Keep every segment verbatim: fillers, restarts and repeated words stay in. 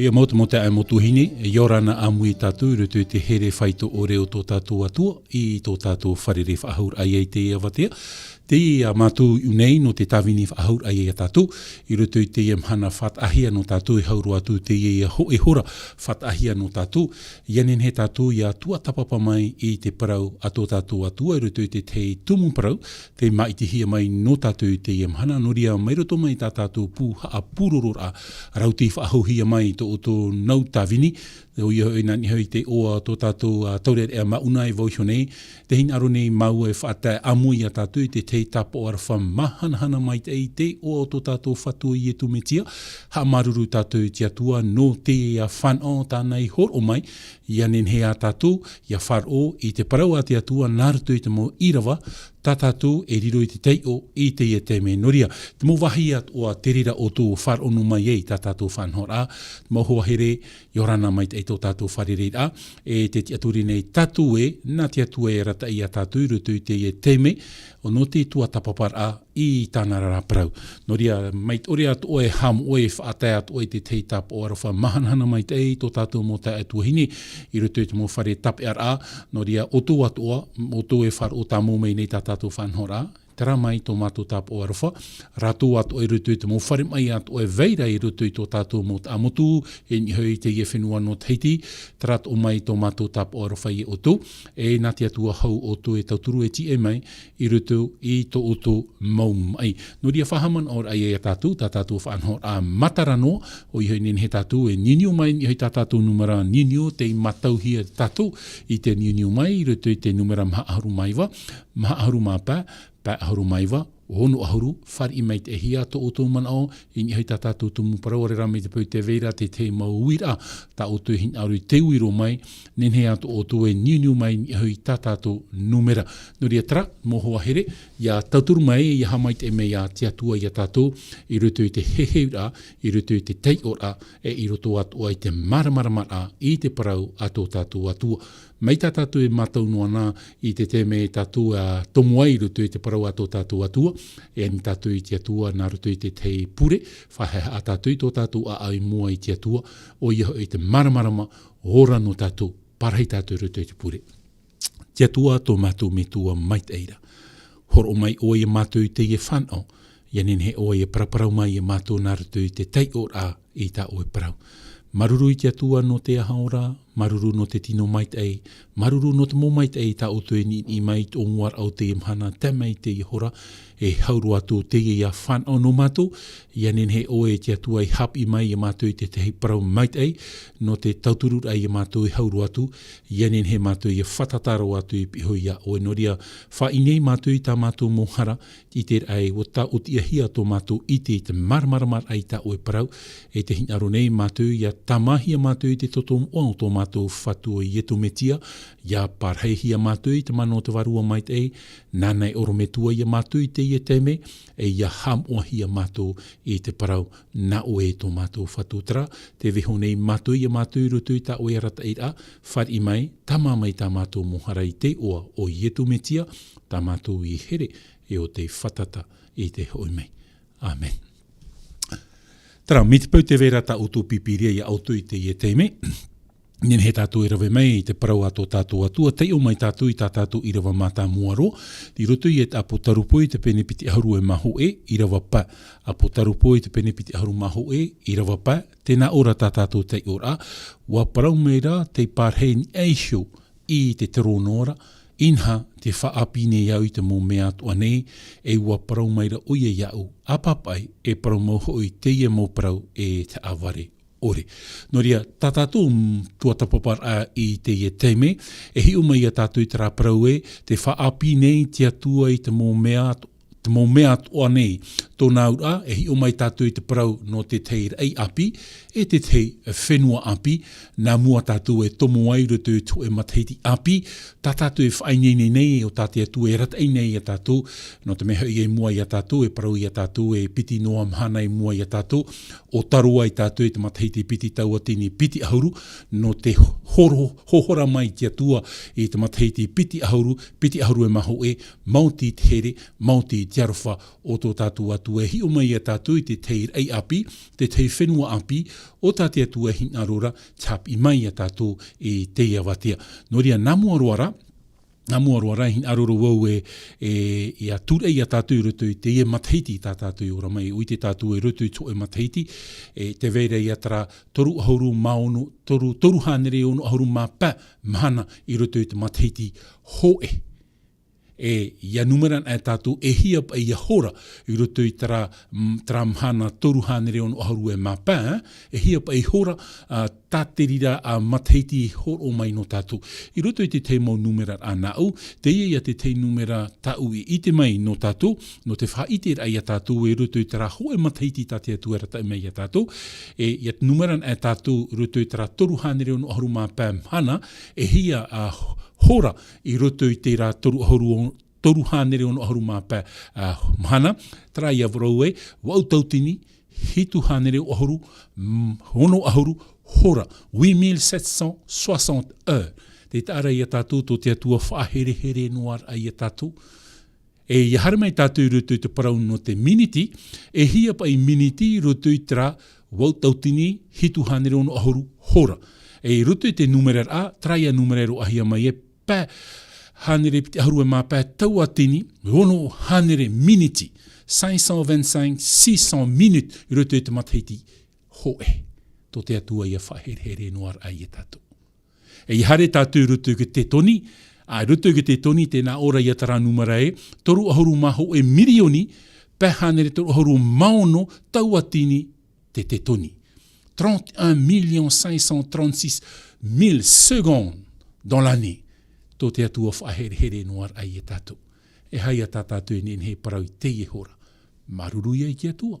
Te mau, te mau taeaʻe, mau tuahine, ʻia ora na ʻāmui tātou i roto i te here faito ʻore o tō tātou Atua, i tō tātou fārerei faʻahou raʻa i teie avatea. Teie mātou i ʻō nei nō te tāvini faʻahou raʻa ia tātou, i roto i teie mahana faʻataʻahia nō tātou e hau roa atu teie hōʻē hora faʻataʻahia nō tātou, ʻia nehenehe tātou ʻia tuatāpapa mai i te parau a tō tātou Atua i roto i te tahi tumu parau, tei māʻitihia mai nō tātou i teie mahana, nō reira mai roto mai tā tātou pū haʻapūrororaʻa, rātou tei faʻahouhia mai tō ʻoutou nau tāvini, ʻoia hoʻi nā niʻa hoʻi i te iʻoa o tō tātou, ā, taureʻareʻa Mauna e vau iho nei, tē hinaʻaro nei māua e faʻatae ʻāmui ia tātou i te tahi tāpaʻo aroha māhanahana maitaʻi i te iʻoa o tō tātou Fatu Iesu Mesia, haʻamāuruuru tātou i te Atua nō teie fānaʻo tāna i hōroʻa mai, ʻia nehenehe ia tātou, ʻia faʻaroʻo i te parau a te Atua nā roto i te mau ʻīrava, tā tātou e riro i te taiʻo i teie taime. Nō reira, te mau vāhi atoʻa te reira ʻoutou faʻaroʻo noa mai ai i tā tātou faʻanahoraʻa, te mau hoa here, ʻia ora na maitaʻi tō tātou fārereiraʻa, e tē tiʻaturi nei tātou ē, nā te Atua e arataʻi ia tātou i roto i teie taime, ʻo nō te tuatāpaparaʻa i tāna ra parau. Nō reira, mai te ʻore atoʻa e haʻamoʻe, e faʻatae atoʻa i te tahi tāpaʻo aroha māhanahana maitaʻi tō tātou mau taeaʻe tuahine, i roto i te mau fare tāpeʻaraʻa, nō reira, ʻoutou atoʻa, ʻoutou e faʻaroʻo tāmau mai nei tā tātou faʻanahoraʻa, terā mai tō mātou tāpaʻo aroha, rātou atoʻa i roto i te mau fare maʻi atoʻa e vai ra i roto i tō tātou mau taʻamotu, e niʻa hoʻi i teie fenua nō Tahiti, terā atoʻa mai tō mātou tāpaʻo aroha ia ʻoutou, e nā te Atua hou ʻoutou e tauturu e tīaʻi mai, i roto i tō ʻoutou mau maʻi. Nō reira faʻahaʻamanaʻoraʻa ia tātou, tā tātou faʻanahoraʻa matara noa, ʻoia hoʻi nehenehe tātou e niuniu mai, i niʻa hoʻi tā tātou nūmera niuniu, tei mātauhia tātou i te niuniu mai, i roto i te nūmera maha ʻahuru mā iva, maha ʻahuru mā pae, pae ʻahuru mā iva, ono ʻahuru, fāriʻi maitaʻihia tō ʻoutou manaʻo, i niʻa hoʻi tā tātou tumu parau, ʻaore rā mai te peu tē vai ra te tahi mau uiraʻa, tā ʻoutou e hinaʻaro i te uiro mai, nehenehe ā tō ʻoutou e niuniu mai i niʻa hoʻi tā tātou nūmera. Nō reira terā, mau hoa here, ʻia tauturu mai, ʻia haʻamaitaʻi mai ia te Atua ia tātou, i roto i te heheuraʻa, i roto i te taiʻoraʻa, e i roto atoʻa i te māramaramaraʻa, i te parau a tō tātou Atua. Mai tā tātou e mātau noa na i te taime tātou e tomo ai i roto i te parau a tō tātou Atua, e ani tātou i te Atua nā roto i te tahi pure, faʻahaʻehaʻa tātou i tō tātou ʻāʻau i mua i te Atua, ʻoia hoʻi te māramarama ora nō tātou, parahi tātou i roto i te pure. Te Atua tō mātou Metua maitaʻi ra. Hōroʻa mai ʻoe ia mātou i teie fānaʻo, ʻia nehenehe ʻoe e paraparau mai ia mātou nā roto i te taiʻoraʻa i tā ʻoe parau. Māuruuru i te Atua nō te ahaʻoraʻa, māuruuru nō te tino maitaʻi, māuruuru nō te mau maitaʻi tā ʻoutou e niʻiniʻi mai i tō ʻoe mau ra o teie mahana, tae mai i teie hora, e hau roa atu teie fānaʻo nō mātou, ʻia nehenehe ʻoe te Atua e haʻapiʻi mai ia mātou i te tahi parau maitaʻi, nō te tautururaʻa ia mātou e hau roa atu, ʻia nehenehe mātou ʻia fātata roa atu i pihaʻi iho ia ʻoe. Nō reira, faʻaʻī nei mātou i tā mātou mau hara, i te raʻi, ʻua tāʻotiʻahia tō mātou ʻite i te māramarama i tā ʻoe parau, e tē hinaʻaro nei mātou ʻia tāmāhia mātou i te toto moʻa o tō mātou Fatu ʻo Iesu Mesia, ʻia pārahihia mātou i te mana o te Vārua Maitaʻi, nāna e ʻorometua ia mātou i teie taime, e ʻia haʻamoʻahia mātou i te parau nā ʻoe e tō mātou Fatu. Terā, tē vaiiho nei mātou ia mātou i roto i tā ʻoe arataʻiraʻa, fāriʻi mai, tāmā mai tā mātou mau hara i te iʻoa o Iesu Mesia, tā mātou i here, e ʻo tei fātata i te hoʻi mai. ʻĀmene. Terā, mai te peu tē vai ra tā ʻoutou Pīpīria ia ʻoutou i teie taime, nehenehe tātou e rave mai i te parau a tō tātou Atua, taiʻo mai tātou i tā tātou ʻīrava mātāmua roa, i roto ia i te ʻĀpotarupo i te pene piti ʻahuru e mā hōʻē, ʻīrava pae. ʻĀpotarupo i te pene piti ʻahuru mā hōʻē, ʻīrava pae, tē nā ʻō ra tā tātou taiʻoraʻa, ʻua parau mai ra tei pārahi niʻa iho i te terōno ra, inaha, tē faʻaʻāpī nei au i te mau mea atoʻa nei, e ʻua parau mai ra ʻoia iāʻu, ʻa pāpaʻi, e parau mau hoʻi teie mau parau e te ʻāvare ʻore. Nō reira, tā tātou, mm, tuatāpaparaʻa i teie taime, e hiʻo mai ia tātou i terā parau ē, tē faʻaʻāpī nei te Atua i te mau mea atoʻa te mau mea atoʻa nei. Tōna auraʻa, e hiʻo mai tātou i te parau nō te tahi raʻi ʻāpī, e te tahi fenua ʻāpī, nā mua tātou e tomo ai i roto i te hōʻē matahiti ʻāpī, tā tātou e faʻaineine nei, ʻo tā te Atua e arataʻi nei ia tātou, nō te mea hoʻi i mua ia tātou, e parau ia tātou, e piti noa mahana i mua ia tātou, ʻo taro ai tātou i te matahiti piti tauatini piti ʻahuru, nō te horo-, hohora mai te Atua i te matahiti piti ʻahuru, piti ʻahuru e mā hōʻē, maoti te here, maoti te aroha o tō tātou Atua e hiʻo mai ia tātou i te tahi raʻi ʻāpī, te tahi fenua ʻāpī, o tā te Atua e hinaʻaro ra, te haʻapiʻi mai ia tātou i teie avatea. Nō reira, nā mua roa rā, nā mua roa rā, e hinaʻaro roa vau e, e, ia tūraʻi ia tātou i roto i teie matahiti tā tātou e ora mai, ʻua ʻite tātou i roto i te hōʻē matahiti, e, tē vai ra ia terā toru ʻahuru mā ono, toru, toru hānere ono ʻahuru mā pae mahana i roto i te matahiti hōʻē. E, ia numera anaʻe tātou, e hia paʻi ia hora i roto i terā, mm, terā mahana toru hānere ono ʻahuru e mā pae, e hia paʻi hora, ā, tā te reira, ā, matahiti e hōroʻa mai nō tātou. I roto i te tahi mau numera anaʻe, teie ia te tahi numera tāʻu i ʻite mai nō tātou, nō te faʻaʻiteraʻa ia tātou i roto i terā hōʻē matahiti tā te Atua e arataʻi mai ia tātou, e, ia numera anaʻe tātou i roto i terā toru hānere ono ʻahuru mā pae mahana, e hia, ā, hora i roto i terā toru ʻahuru o-, toru hānere ono ʻahuru mā pae, ā, mahana, terā ia vārua e, vaʻu tauatini, hitu hānere ʻahuru, mm, ono ʻahuru hora, huit mille sept cent soixante heures. Tē taʻa ra ia tātou tō te Atua faʻaherehere noa raʻa ia tātou. E, ia haere mai tātou i roto i te parau nō te miniti, e hia paʻi miniti i roto i terā vaʻu tauatini, hitu hānere ono ʻahuru hora. E, i roto i te numera raʻa, terā ia numera e roaʻahia mai e pae hānere piti ʻahuru e mā pae tauatini, ono hānere miniti, cinq cent vingt-cinq, six cents minutes, i roto i te matahiti hōʻē. Tō te Atua ia faʻaherehere noa raʻa ia tātou. E ia haere tātou i roto i te tetoni, ā, i roto i te tetoni, tē nā ʻō ra ia terā numera e, toru ʻahuru mā hōʻē mirioni, pae hānere toru ʻahuru mā ono tauatini te tetoni. Trente et un millions cinq cent trente-six mille secondes dans l'année. Tō te Atua faʻaherehere noa raʻa ia tātou. E aha ia tā tātou e nehenehe e parau i teie hora? Māuruuru ia i te Atua.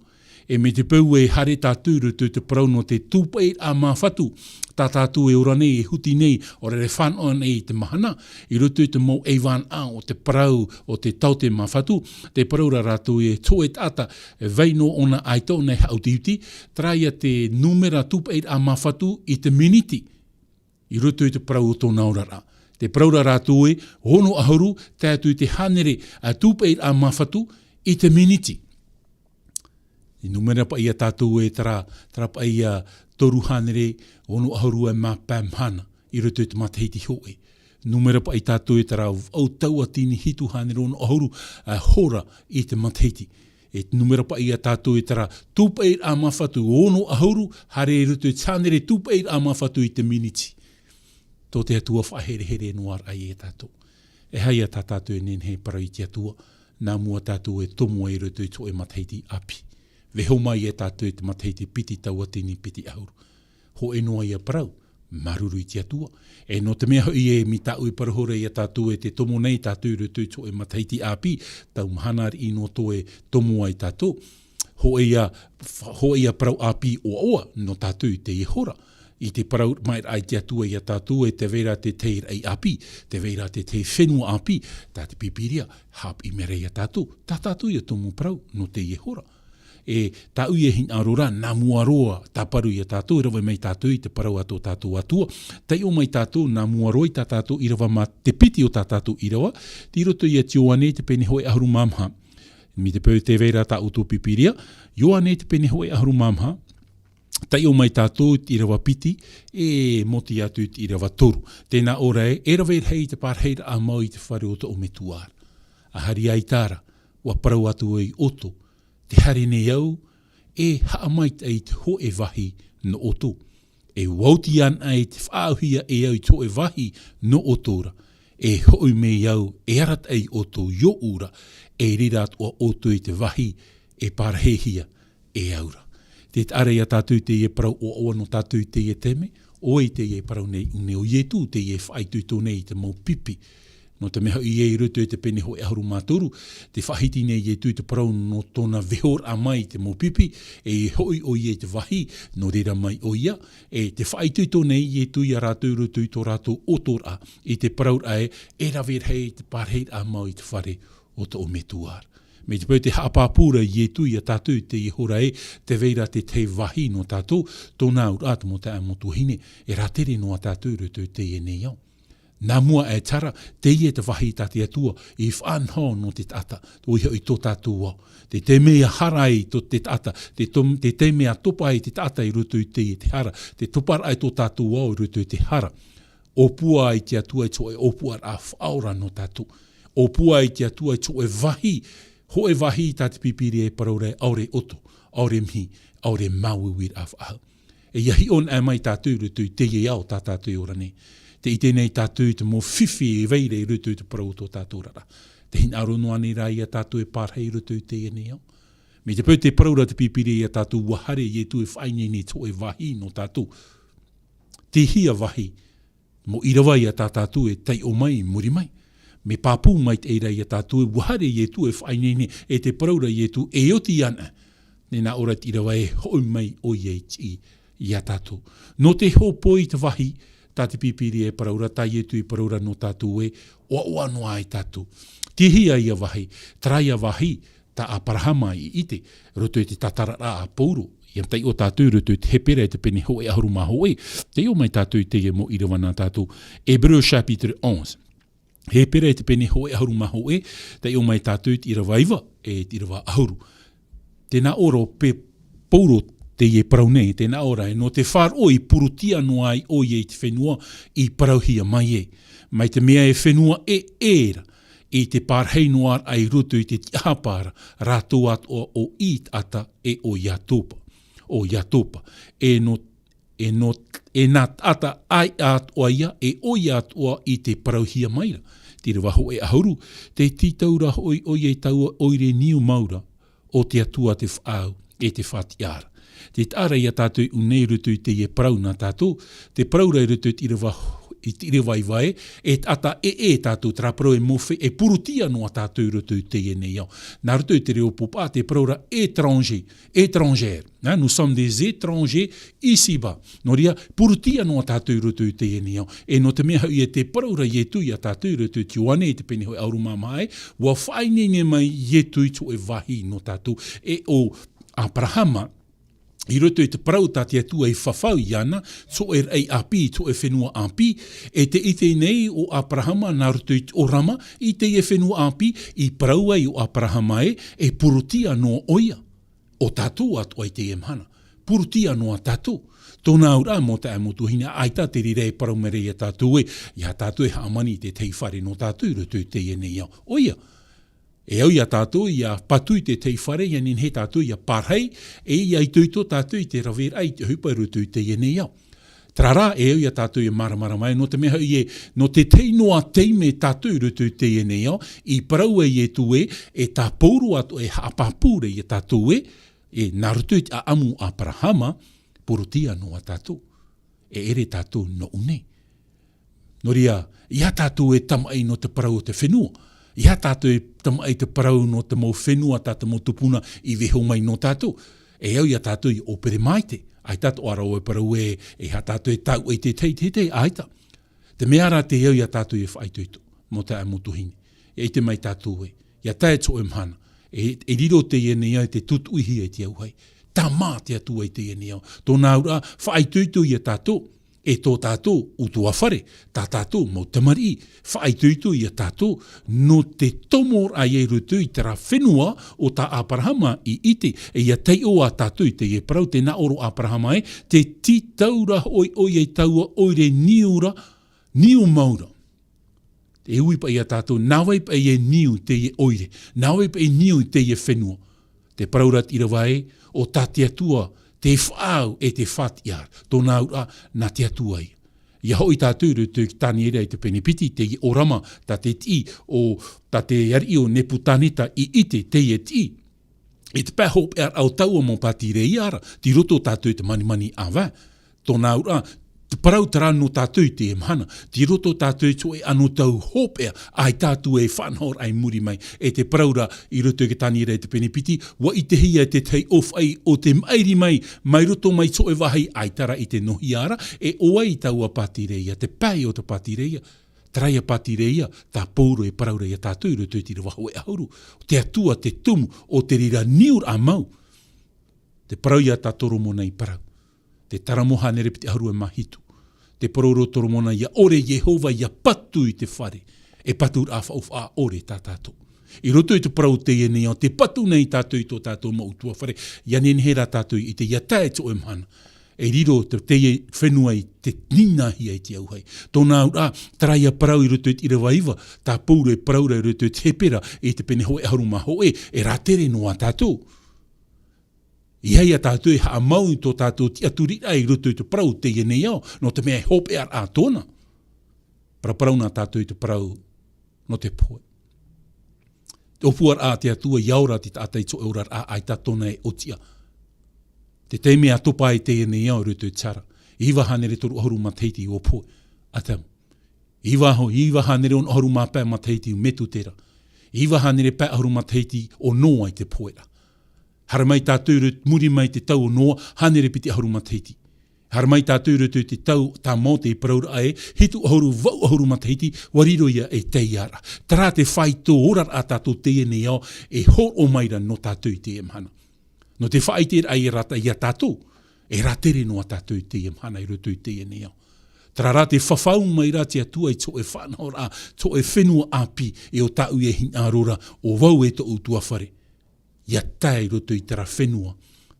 E mai te peu e haere tātou i roto i te parau nō te tūpaʻiraʻa māfatu, tā tātou e ora nei, e huti nei, ʻaore rā e fānaʻo nei i te mahana, i roto i te mau ʻaivānaʻa o te parau, o te taote māfatu, tē parau ra rātou e te hōʻē taʻata, e vai noa ʻōna ʻaita ʻōna e haʻutiuti, terā ia te numera tūpaʻiraʻa māfatu i te miniti, i roto i te parau o tōna oraraʻa. Tē parau ra rātou e, ono ʻahuru, tae atu i te hānere, ā, tūpaʻiraʻa māfatu i te miniti. E numera paʻi ia tātou e terā, terā paʻi ia toru hānere, ono ʻahuru e mā pae mahana, i roto i te matahiti hōʻē. Numera paʻi tātou e terā vaʻu tauatini hitu hānere ono ʻahuru, ā, hora i te matahiti. E numera paʻi ia tātou e terā tūpaʻiraʻa māfatu ono ʻahuru, haere i roto i te hānere tūpaʻiraʻa māfatu i te miniti. Tō te Atua faʻaherehere noa raʻa ia tātou. E aha ia tā tātou e nehenehe e parau i te Atua, nā mua tātou e tomo ai i roto i te hōʻē matahiti ʻāpī. Vaiiho mai ia tātou i te matahiti piti tauatini piti ʻahuru. Hōʻē noa ia parau, māuruuru i te Atua. E nō te mea hoʻi e, mai tāʻu i parau ra ia tātou e tē tomo nei tātou i roto i te hōʻē matahiti ʻāpī, tau mahana riʻi noa atoʻa e tomo ai tātou. Hōʻē ia, hōʻē ia parau ʻāpī ʻoaʻoa nō tātou i teie hora. I te parau mai raʻa i te Atua ia tātou e tē vai ra te tahi raʻi ʻāpī, tē vai ra te tahi fenua ʻāpī, tā te Pīpīria, haʻapiʻi mai ra ia tātou, tā tātou ia tomo parau nō teie hora. E tāʻu ia hinaʻaro ra, nā mua roa, tāparu ia tātou, e rave mai tātou i te parau a tō tātou Atua, taiʻo mai tātou, nā mua roa i tā tātou ʻīrava mā te piti o tā tātou ʻīrava, tei roto ia te Ioane te pene hōʻē ʻahuru mā maha. Mai te peu tē vai ra tā ʻoutou Pīpīria, Ioane te pene hōʻē ʻahuru mā maha, taiʻo mai tātou i te ʻīrava piti, e mōti atu i te ʻīrava toru. Tē nā ʻō ra e, e rave rahi te pārahiraʻa mau i te fare o tōʻu Metua ra. ʻA hari ʻaita ra, ʻua parau atu au ia ʻoutou, tē haere nei au, e haʻamaitaʻi i te hōʻē vāhi nō ʻoutou. E ʻua oti anaʻe i te faʻaauhia e au i te hōʻē vāhi nō ʻoutou ra. E hoʻi mai au, e arataʻi ʻoutou i ʻōʻū ra, e reira atoʻa ʻoutou i te vāhi e pārahihia e au ra. Tē taʻa ra ia tātou i teie parau ʻoaʻoa nō tātou i teie taime, ʻo vai teie e parau nei, ʻo ʻUne ʻo Ietu, teie e faʻaitoito nei i te mau pipi. Nō te mea hoʻi ē i roto i te pene hōʻē ʻahuru mā toru, tē faʻahiti nei Ietu i te parau nō tōna vaiihoraʻa mai i te mau pipi, e hoʻi ʻoia i te vāhi, nō reira mai ʻoia, e tē faʻaitoito nei Ietu ia rātou i roto i tō rātou ʻotoraʻa, i te parau ra ē, e rave rahi te pārahiraʻa mau i te fare o tōʻu Metua ra. Mai te peu tē haʻapāpū ra Ietu ia tātou i teie hora ē, tē vai ra te tahi vāhi nō tātou, tōna auraʻa te mau taeaʻe, mau tuahine, e rātere noa tātou i roto i teie nei ao. Nā mua e te hara, teie te vāhi tā te Atua i faʻanaho nō te taʻata, ʻoia hoʻi tō tātou ao. Te taime e hara ai tō te taʻata, te tom-, te taime e topa ai te taʻata i roto i teie te hara, te toparaʻa i tō tātou ao i roto i te hara. ʻŌpua ai te Atua i te hōʻē ʻōpuaraʻa faʻaora nō tātou. ʻŌpua ai te Atua i te hōʻē vāhi, hōʻē vāhi tā te Pīpīria e parau ra ē ʻaore ʻoto, ʻaore mihi, ʻaore māuiuiraʻa faʻahou. E ʻia hiʻo anaʻe mai tātou i roto i teie ao tā tātou e ora nei. Tē ʻite nei tātou i te mau fifi e vai ra i roto i te parau o tō tātou oraraʻa. Tē hinaʻaro noa nei rā ia tātou e pārahi i roto i teie nei ao. Mai te peu tē parau ra te Pīpīria ia tātou, ʻua haere Ietu e faʻaineine i te hōʻē vāhi nō tātou. Te hia vāhi, mau ʻīrava ia tā tātou e taiʻo mai i muri mai. Mea pāpū maitaʻi ra ia tātou ē ʻua haere Ietu e faʻaineine, e tē parau ra Ietu e oti ana. Nē nā ʻō ra te ʻīrava e hoʻi mai ʻoia i te ʻī ia tātou. Nō te hōpoi te vāhi, tā te Pīpīria e parau ra, tā Ietu i parau ra nō tātou ē, ʻoaʻoa noa ai tātou. Te hia ia vāhi, terā ia vāhi, tā ʻAparahama i ʻite, roto i te tātararaʻa a Pauro, ʻia taiʻo tātou i roto i te Hepera i te pene hōʻē ʻahuru mā hōʻē, taiʻo mai tātou i teie mau ʻīrava nā tātou. Hébreux chapitre onze. Hepera i te pene hōʻē ʻahuru mā hōʻē, taiʻo mai tātou i te ʻīrava iva, e te ʻīrava ʻahuru. Tē nā ʻō ra ē, Pauro teie e parau nei, tē nā ʻō ra ē, nō te faʻaroʻo i purutia noa ai ʻoia i te fenua i parauhia mai ē. Mai te mea e fenua ʻē, ʻē ra, i te pārahi noa ra i roto i te tiʻahapa ra, rātou atoʻa ʻo Itaata e ʻo Iatopa. ʻO Iatopa. E nō, e nō, e nā taʻata ʻāiʻa atoʻa ia, e ʻoia atoʻa i te parauhia mai ra. Te ʻīrava hōʻē ʻahuru, tē tītau ra hoʻi ʻoia i taua ʻoire niu mau ra, o te Atua te Faʻaau, e te Fatiʻa ra. Tē taʻa ra ia tātou i ʻō nei i roto i teie parau nā tātou, tē parau ra i roto i te ʻīrava, i te ʻīrava iva ē, e taʻata ʻē, ʻē tātou, terā parau e mōhia, e purutia noa tātou i roto i teie nei ao. Nā roto i te reo pōpā, tē parau ra étranger, étrangère. Hein, nous sommes des étrangers ici-bas. Nō reira, purutia noa tātou i roto i teie nei ao. E nō te mea hoʻi ē tē parau ra Ietu ia tātou i roto i te Ioane i te pene hōʻē ʻahuru mā maha ē, ʻua faʻaineine mai Ietu i te hōʻē vāhi nō tātou. E ʻo ʻAparahama, i roto i te parau tā te Atua i fafau iāna, te hōʻē raʻi ʻāpī, te hōʻē fenua ʻāpī, e tē ʻite nei ʻo ʻAparahama nā roto i te ʻōrama i teie fenua ʻāpī, i parau ai ʻo ʻAparahama ē, e purutia noa ʻoia. ʻO tātou atoʻa i teie mahana. Purutia noa tātou. Tōna auraʻa mau taeaʻe mau tuahine, ʻaita te reira e parau mai ra ia tātou ē, ʻia tātou e hāmani i te tahi fare nō tātou i roto i teie nei ao. ʻOia, e au ia tātou ʻia patu i te tahi fare, ʻia nehenehe tātou ʻia pārahi, e ʻia itoito tātou i te raveraʻa i te ʻohipa i roto i teie nei ao. Terā rā, e au ia tātou ʻia māramarama ē, nō te mea hoʻi ē, nō te tahi noa taime tātou i roto i teie nei ao, i parau ai Ietu ē, e tā Pauro atoʻa e haʻapāpū ra ia tātou ē, e nā roto i te ʻāʻamu o ʻAparahama, purutia noa tātou. E ʻere tātou nō ʻō nei. Nō reira, ʻeiaha tātou e tamaʻi nō te parau o te fenua. ʻEiaha tātou e tamaʻi te parau nō te mau fenua tā te mau tupuna i vaiiho mai nō tātou. E au ia tātou ʻia ʻōpere maite. ʻAita atoʻa rā e parau ē, ʻeiaha tātou e tae i te tahi, te tahi, ʻaita. Te mea ra tē au ia tātou e faʻaitoito, mau taeaʻe mau tuahine. E ʻite mai tātou ē, ʻia tae te hōʻē mahana, e, e riro teie nei ao i te tutuʻihia i te auahi. Tāmā te Atua i teie nei ao. Tōna auraʻa, faʻaitoito ia tātou, e tō tātou ʻutuāfare, tā tātou mau tamariʻi, faʻaitoito ia tātou, nō te tomo ra ia i roto i terā fenua o tā ʻAparahama i ʻite, e ʻia taiʻo ā tātou i teie parau, tē nā ʻō ra ʻo ʻAparahama ē, tē tītau ra hoʻi ʻoia i taua ʻoire niu ra, niu mau ra. E ui paʻi ia tātou, nā vai paʻi e niu teie ʻoire, nā vai paʻi e niu teie fenua. Tē parau ra te ʻīrava ē, ʻo tā te Atua te Faʻaau e te Fatiʻa ra, tōna auraʻa, nā te Atua ia. ʻIa hoʻi tātou i roto i Taniera i te pene piti, teie ʻōrama tā te tiʻi o, tā te ariʻi o Nepukaneta i ʻite teie tiʻi. I te pae hopeʻa o taua mau pātireia ra, tei roto tātou i te manimani ʻāvae. Tōna auraʻa, te parau terā nō tātou i teie mahana, tei roto tātou i te hōʻē anotau hopeʻa, ʻaita atu e faʻanahoraʻa i muri mai, e tē parau ra i roto i te Taniera i te pene piti, ʻua ʻitehia te tahi ʻōfaʻi o te maʻiri mai, mai roto mai te hōʻē vāhi, ʻaita rā i te nohia ra, e ʻo vai taua pātireia, te pae o te pātireia. Terā ia pātireia, tā Pauro e parau ra ia tātou i roto i te ʻīrava hōʻē ʻahuru. Te Atua te tumu o te reira niuraʻa mau. Te parau ia tā Toromona i parau. Te Taramo hānere piti ʻahuru e mā hitu. Te parau ra Toromona, ia ʻore Iehova, ia patu i te fare. E patu ra faʻaʻore tā tātou. I roto i te parau teie nei ao, te patu nei tātou i tō tātou mau ʻutuāfare, ia nehenehe rā tātou i ʻite, ia tae i te hōʻē mahana. E riro te, teie fenua i te nīnāhia i te auahi. Tōna auraʻa, terā ia parau i roto i te ʻīrava iva, tā Pauro e parau ra i roto i te Hepera, i te pene hōʻē ʻahuru mā hōʻē, e rātere noa tātou. ʻEiaha tātou e haʻamau i tō tātou tiʻaturiraʻa i roto i te parau teie nei ao, nō te mea e hopeʻa ra tōna. Paraparau na tātou i te parau nō te pohe. Te ʻōpuaraʻa a te Atua, ia ora te taʻata i te hōʻē oraraʻa, ʻaita tōna e ʻōtiʻa. Te taime a topa ai teie nei ao i roto i te hara. Iva hānere toru ʻahuru matahiti ʻo pohe. Atamu. Iva ho-, iva hānere ono ʻahuru mā pae matahiti ʻo Metuhera. Iva hānere pae ʻahuru matahiti ʻo Noa i te pohe ra. Haere mai tātou i roto, muri mai te tau o Noa, hānere piti ʻahuru matahiti. Haere mai tātou i roto i te tau tā Mōte i parauraʻa e, hitu ʻahuru, vaʻu ʻahuru matahiti, ʻua riro ia ei taiara. Terā te faito oraraʻa tātou teie nei ao, e hōroʻa mai ra nō tātou i teie mahana. Nō te faʻaʻiteraʻa ia rātou, ia tātou, e rātere noa tātou i teie mahana i roto i teie nei ao. Terā rā te fafau mai ra te Atua i te hōʻē faʻanahoraʻa, te hōʻē fenua ʻāpī, e ʻo tāʻu e hinaʻaro ra, ʻo vau e tōʻu ʻutuāfare. Ia tae i roto i terā fenua,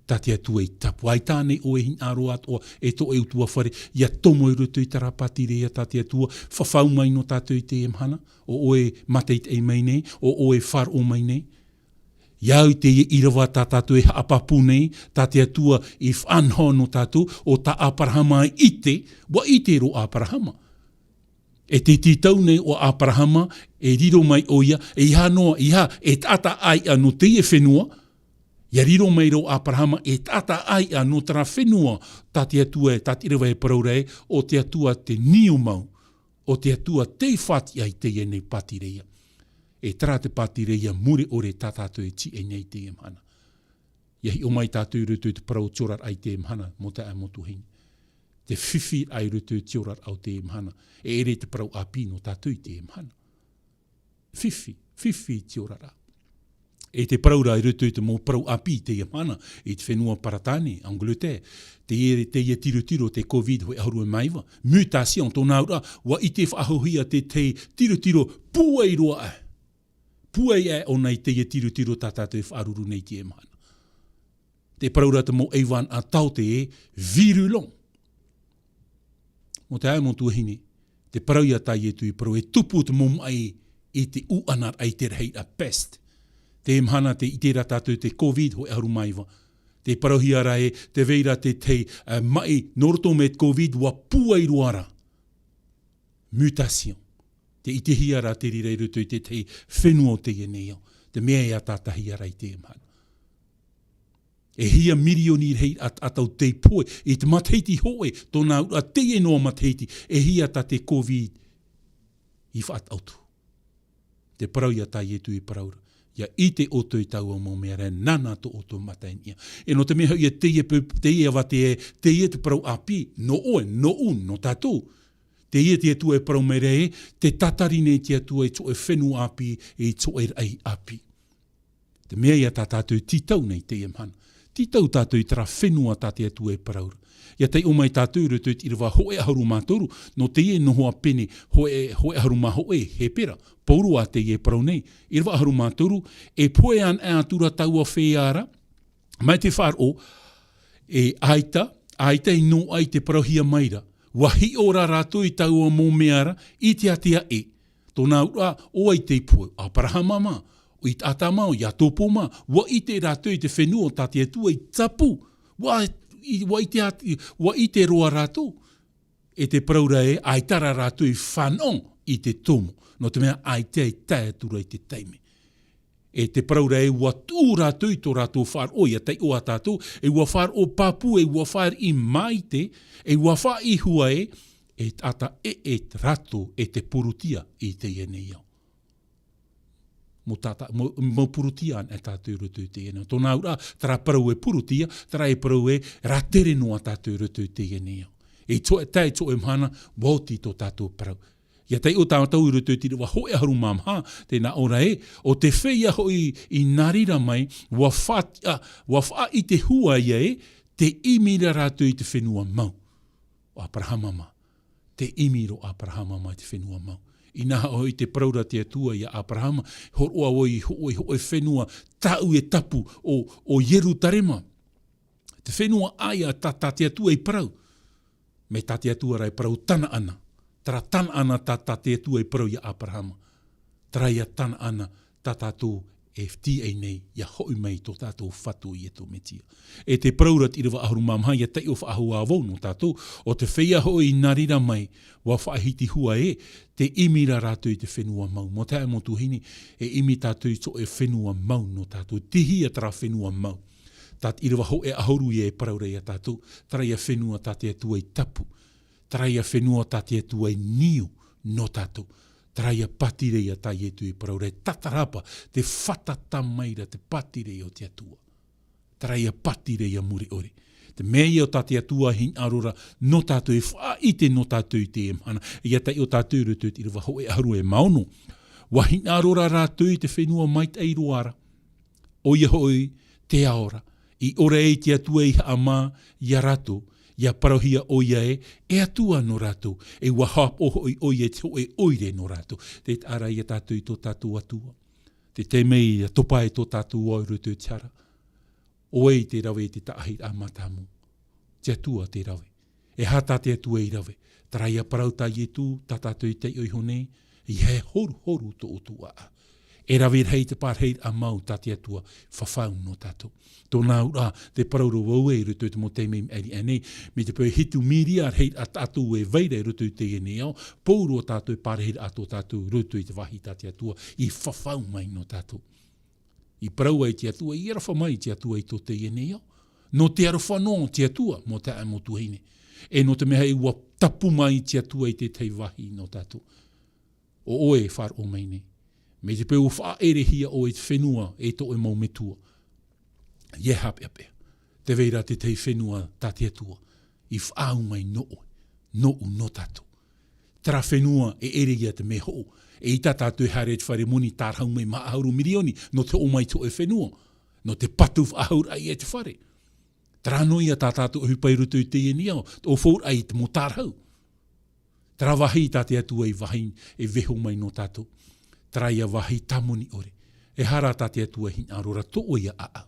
tā te Atua i tapu. ʻAita ānei ʻoe e hinaʻaro atoʻa, e tō ʻoe ʻutuāfare, ia tomo i roto i terā pātireia tā te Atua, fafau mai nō tātou i teie mahana, ʻo ʻoe e mātaʻitaʻi mai nei, ʻo ʻoe e faʻaroʻo mai nei. ʻIa au i teie ʻīrava tā tātou e haʻapāpū nei, tā te Atua i faʻanaho nō tātou, ʻo tā Aperahama i ʻite, ʻua ʻite roa Aperahama. E te tītau nei o Aperahama, e riro mai ʻoia, e ʻeiaha noa, ʻeiaha, e taʻata ʻāiʻa nō teie fenua, ʻia riro mai roa Aperahama, e taʻata ʻāiʻa nō terā fenua, tā te Atua e, tā te ʻīrava e parau ra e, ʻo te Atua tei niu mau, ʻo te Atua tei faʻatiʻa i teie nei pātireia. E terā te pātireia mure ʻore tā tātou e tīaʻi nei i teie mahana. ʻIa hiʻo mai tātou i roto i te parau o te oraraʻa i teie mahana, mau taeaʻe, mau tuahine. Te fifi ra i roto i te oraraʻa o teie mahana. E ʻere te parau ʻāpī nō tātou i teie mahana. Fifi, fifi i te oraraʻa. E te parau ra i roto i te mau parau ʻāpī i teie mahana, i te fenua Paratāne, Angleterre, teie, teie tirotiro te COVID hōʻē ʻahuru mā iva, mutation, tōna auraʻa, ʻua ʻite faʻahouhia te, te tirotiro pūai roa aʻe. Pūai aʻe ʻōna i teie tirotiro tā tātou e faʻaruru nei i teie mahana. Te parau ra te mau ʻaivānaʻa taote e virulent. Mau taeaʻe, mau tuahine, te parau ia tā Ietu i parau, e tupu te mau maʻi i te ʻūʻanaraʻa, i te rahiraʻa, peste. Teie mahana tē ʻite ra tātou te COVID hōʻē ʻahuru mā iva. Tē parauhia ra e, tē vai ra te, te, ā, maʻi, nō roto mai te COVID, ʻua pūai roa ra. Mutation. Tē ʻitehia ra te reira i roto i te, te fenua o teie nei ao. Te mea e ʻātaʻatahia ra i teie mahana. E hia mirioni rahi ā, ā tau tei pohe, i te matahiti hōʻē, tōna auraʻa teie noa matahiti, e hia tā te COVID i faʻataʻoto. Te parau ia tā Ietu i parau ra. ʻIa ʻite ʻoutou i taua mau mea ra, nāna tō ʻoutou mata i niʻa. E nō te mea hoʻi ē teie pe-, teie avā te, teie te parau ʻāpī, nō ʻoe, nōʻu, nō tātou. Teie te Atua e parau mai ra ē, tē tatari nei te Atua i te hōʻē fenua ʻāpī, i te hōʻē raʻi ʻāpī. Te mea ia tā tātou e tītau nei i teie mahana. Tītau tātou i terā fenua tā te Atua e parau ra. ʻIa taiʻo mai tātou i roto i te ʻīrava hōʻē ʻahuru mā toru, nō teie nohoa pene, hōʻē, hōʻē ʻahuru mā hōʻē, Hepera. Pauroa teie e parau nei. ʻĪrava ʻahuru mā toru, e pohe anaʻe atu ra taua feiā ra, mai te faʻaroʻo, e ʻaita, ʻaita i noaʻa i te parauhia mai ra. ʻUa hiʻo ra rātou i taua mau mea ra, i te ātea ē. Tōna auraʻa, ʻo vai tei pohe, ʻo Aperahama mā, ʻo Isaaka mā, ʻo Iakobo mā, ʻua ʻite rātou i te fenua tā te Atua i tapu. ʻUa, i, ʻua ʻite at-, ʻua ʻite roa rātou. E te parau ra ē, ʻaita rā rātou i fānaʻo i te tomo. Nō te mea ʻaita i tae atu ra i te taime. E te parau ra ē, ʻua tuʻu rātou i tō rātou faʻaroʻo, ʻia taiʻo ā tātou, e ʻua faʻaroʻo pāpū, e ʻua fāriʻi maite, e ʻua faʻaʻī hua ē, e taʻata ʻē, ʻē rātou e te purutia i teie nei ao. Mau taʻata, mau, mau purutia anaʻe tātou i roto i teie nei ao. Tōna auraʻa, terā parau e purutia, terā e parau ē, rātere noa tātou i roto i teie nei ao. E toe, tae i te hōʻē mahana, ʻua oti tō tātou parau. ʻIa taiʻo tātou i roto i te ʻīrava hōʻē ʻahuru mā maha, tē nā ʻō ra ē, ʻo te feiā hoʻi i nā reira mai, ʻua faʻa-, ʻua faʻaʻite hua ia ē, tē ʻimi ra rātou i te fenua mau. ʻO Aperahama mā. Te ʻimi roa ʻo Aperahama mai te fenua mau. Inaha hoʻi te parau ra te Atua ia Aperahama, hōroʻa vau i hōʻē, hōʻē fenua tāʻu e tapu ʻo, ʻo Ierutarema. Te fenua ʻaia tā, tā te Atua i parau. Mai tā te Atua rā e parau Tanaana. Terā Tanaana tā, tā te Atua i parau ia Aperahama. Terā ia Tanaana tā tātou e tīaʻi nei, ʻia hoʻi mai tō tātou Fatu ʻo Iesu Mesia. E te parau ra te ʻīrava ʻahuru mā maha, ʻia taiʻo faʻahou ā vau nō tātou, ʻo te feiā hoʻi i nā reira mai, ʻua faʻahiti hua ē, tē ʻimi ra rātou i te fenua mau. Mau taeaʻe, mau tuahine, e ʻimi tātou i te hōʻē fenua mau nō tātou. Tei hea terā fenua mau? Tā te ʻīrava hōʻē ʻahuru ïa e parau ra ia tātou, terā ïa fenua tā te Atua i tapu. Terā ïa fenua tā te Atua i niu nō tātou. Terā ïa pātireia tā Iesu i parau ra, e tātarahapa, tē fātata mai ra te pātireia o te Atua. Terā ïa pātireia mure ʻore. Te mea ïa tā te Atua e hinaʻaro ra nō tātou, e faʻaʻite nō tātou i teie mahana. ʻIa taiʻo tātou i roto i te ʻīrava hōʻē ʻahuru e mā ono. ʻUa hinaʻaro ra rātou i te fenua maitaʻi roa ra. ʻOia hoʻi te ao ra. I ʻore ai te Atua i haʻamā ia rātou, ʻia parauhia ʻoia ē, e Atua nō rātou, e ʻua haʻapaʻo hoʻi ʻoia i te hōʻē ʻoire nō rātou. Tē taʻa ra ia tātou i tō tātou Atua. Te taime ʻia topa ai tō tātou ao i roto i te hara. ʻO vai tē rave i te taʻahiraʻa mātāmua? Te Atua tē rave. E aha tā te Atua i rave? Terā ïa parau tā Iesu, tā tātou i taiʻo iho nei, ʻeiaha e horuhoru tō ʻoutou ʻāʻau. E rave rahi te pārahiraʻa mau tā te Atua, fafau nō tātou. Tōna auraʻa, tē parau ra vau ē i roto i te mau taime i maʻiri aʻe nei, mai te peu e hitu mīria rahiraʻa tātou e vai ra i roto i teie nei ao, pauroa tātou e pārahiraʻa tō tātou i roto i te vāhi tā te Atua, i fafau mai nō tātou. I parau ai te Atua, i aroha mai te Atua i tō teie nei ao. Nō te aroha noa o te Atua, mau taeaʻe, mau tuahine. E nō te mea hoʻi ʻua tapu mai te Atua i te tahi vāhi nō tātou. ʻO ʻoe e faʻaroʻo mai nei. Mai te peu ʻua faʻaʻerehia ʻoe i te fenua e tō ʻoe mau metua. ʻIa haʻapeʻapeʻa. Tē vai ra te tahi fenua tā te Atua i faʻaau mai nō ʻoe, nōʻu, nō tātou. Terā fenua e ʻere ïa te mea hoʻo. ʻEita tātou e haere i te fare moni tārahu mai maha ʻahuru mirioni, nō te hoʻo mai i te hōʻē fenua. Nō te patu faʻahou raʻa ïa i te fare. Terā noa ïa tā tātou ʻohipa i roto i teie nei ao, te ʻōfauraʻa i te mau tārahu. Terā vāhi tā te Atua i vāhi e vaiiho mai nō tātou. Terā ïa vāhi tāmoni ʻore. E aha rā tā te Atua e hinaʻaro ra, tō ʻoe ïa ʻāʻau.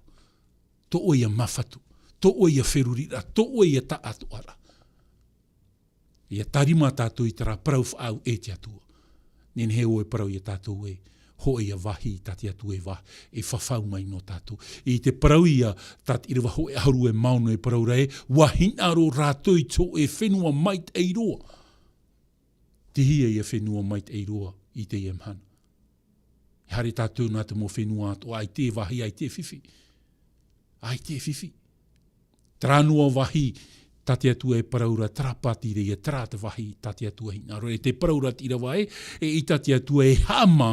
Tō ʻoe ïa māfatu. Tō ʻoe ïa feruriraʻa. Tō ʻoe ïa taʻatoʻaraʻa. ʻIa tārima tātou i terā parau faʻaau e te Atua. Nehenehe ʻoe e parau ia tātou ē, hōʻē ïa vāhi tā te Atua e vā-, e fafau mai nō tātou. I te parau ïa, tā te ʻīrava hōʻē ʻahuru e mā ono e parau ra ē, ʻua hinaʻaro rātou i te hōʻē fenua maitaʻi roa. Tei hea ia fenua maitaʻi roa i teie mahana? E haere tātou nā te mau fenua atoʻa, ʻaita e vāhi, ʻaita e fifi. ʻAita e fifi. Terā noa vāhi tā te Atua e parau ra, terā pātireia, terā te vāhi tā te Atua e hinaʻaro. E tē parau ra te ʻīrava ē, ʻeita te Atua e haʻamā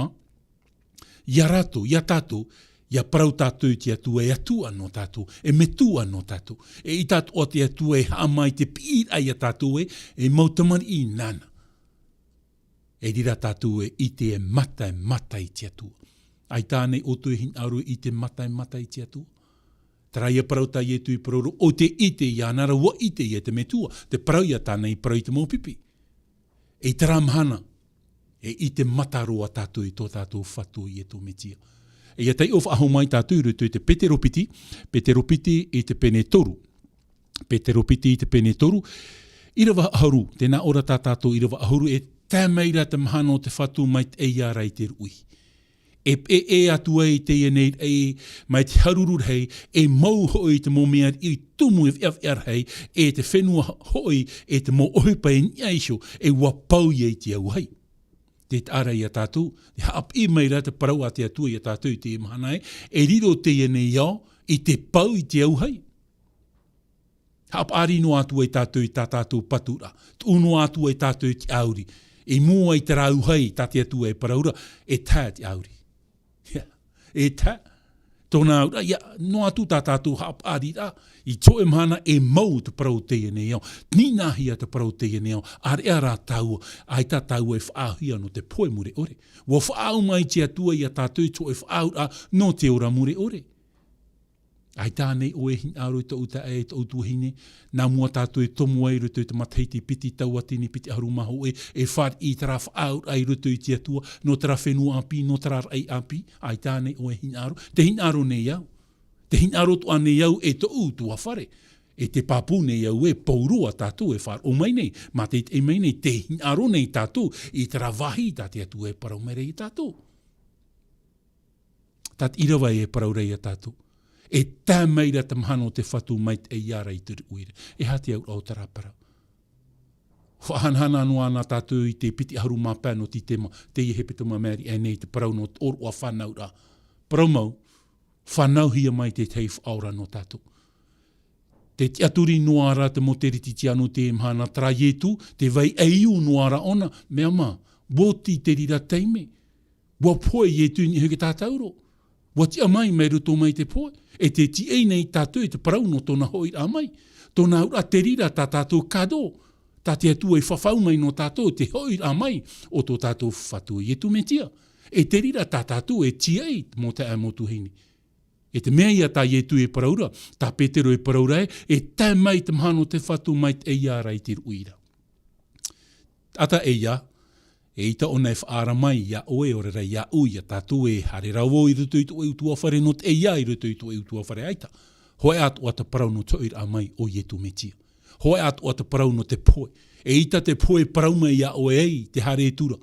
ia rātou, ia tātou, ʻia parau tātou i te Atua e Atua nō tātou, e Metua nō tātou. ʻEita atoʻa te Atua e haʻamā i te piʻiraʻa ia tātou ē, e mau tamariʻi nāna. E reira tātou e ʻite e mata, e mata i te Atua. ʻAita ānei ʻoutou e hinaʻaro i te mata, e mata i te Atua? Terā ïa parau tā Iesu i parau ra, ʻo tē ʻite iāna ra, ʻua ʻite ia te Metua. Te parau ïa tāna i parau i te mau pipi. I terā mahana, e ʻite mata roa tātou i tō tātou Fatu ʻo Iesu Mesia. E ʻia taiʻo faʻahou mai tātou i roto i te Petero piti, Petero piti i te pene toru. Petero piti i te pene toru, ʻīrava ʻahuru, tē nā ʻō ra tā tātou ʻīrava ʻahuru, e tae mai ra te mahana o te Fatu mai te ʻeiā ra i te ruʻi. E peʻe atu ai teie nei raʻi, mai te haruru rahi, e mau hoʻi te mau mea riʻi tumu e veʻaveʻa rahi, e te fenua hoʻi, e te mau ʻohipa e niʻa iho, e ʻua pau ïa i te auahi. Tē taʻa ra ia tātou, e haʻapiʻi mai ra te parau a te Atua ia tātou i teie mahana ē, e riro teie nei ao i te pau i te auahi. Haʻapaʻari noa atu ai tātou i tā tātou paturaʻa. Tuʻu noa atu ai tātou i te ʻāuri. I mua i terā auahi tā te Atua e parau ra, e tahe te ʻāuri. Ia, e tahe. Tōna auraʻa, ʻia noa atu tā tātou haʻapaʻariraʻa, i te hōʻē mahana e mau te parau o teie nei ao. Ninaʻihia te parau o teie nei ao. ʻĀreʻa rā tāua, ʻaita tāua e faʻaauhia nō te pohe mure ʻore. ʻUa faʻaau mai te Atua ia tātou i te hōʻē faʻaauraʻa nō te ora mure ʻore. ʻAita ānei ʻoe e hinaʻaro i tōʻu taeaʻe, i tōʻu tuahine, nā mua tātou e tomo ai i roto i te matahiti piti tauatini piti ʻahuru mā hōʻē, e fāriʻi i terā faʻaauraʻa i roto i te Atua, nō terā fenua ʻāpī, nō terā raʻi ʻāpī, ʻaita ānei ʻoe e hinaʻaro, tē hinaʻaro nei au. Tē hinaʻaro atoʻa nei au e tōʻu ʻutuāfare. E tē pāpū nei au ē, pauroa tātou e faʻaroʻo mai nei, mātaʻitaʻi mai nei, tē hinaʻaro nei tātou i terā vāhi tā te Atua e parau mai ra ia tātou. Tā te ʻīrava e parau ra ia tātou. E tae mai ra te mahana o te Fatu mai te ʻeiā ra i te ruʻi ra. E aha te auraʻa o terā parau? Faʻahanahana noa na tātou i te piti ʻahuru mā pae nō Tītema, teie hepetoma maʻiri aʻe nei, te parau nō te ʻōroʻa fānauraʻa. Parau mau, fānauhia mai te tahi Faʻaora nō tātou. Tē tiʻaturi noa ra te mau Teretitiāno i teie mahana, terā Ietu, tē vai ʻeiū noa ra ʻōna, mea mā, ʻua oti te reira taime. ʻUa pohe Ietu i niʻa iho i te tātauro. ʻUa tiʻa mai mai roto mai te pohe. E tē tiʻa nei tātou i te parau nō tōna hoʻiraʻa mai. Tōna auraʻa, te reira tā tātou kado. Tā te Atua i fafau mai nō tātou, te hoʻiraʻa mai o tō tātou Fatu Ietu Metia. E te reira tā tātou e tiʻa i te mau taeaʻe, mau tuahine. E te mea ia tā Ietu e parau ra, tā Petero e parau ra ē, e tae mai te mahana o te Fatu mai te ʻeiā ra i te ruʻi ra. Taʻata ʻeiā, eʻita ʻōna e faʻaara mai iā ʻoe, ʻaore rā iāʻu, iā tātou e haere ra vau i roto i tōʻu ʻutuāfare nō te ʻeiā, i roto i tōʻu ʻutuāfare, ʻaita. Hōʻē atoʻa te parau nō te hoʻiraʻa mai o Ietu Metia. Hōʻē atoʻa te parau nō te pohe. Eʻita te pohe e parau mai iā ʻoe ē, tē haere atu ra.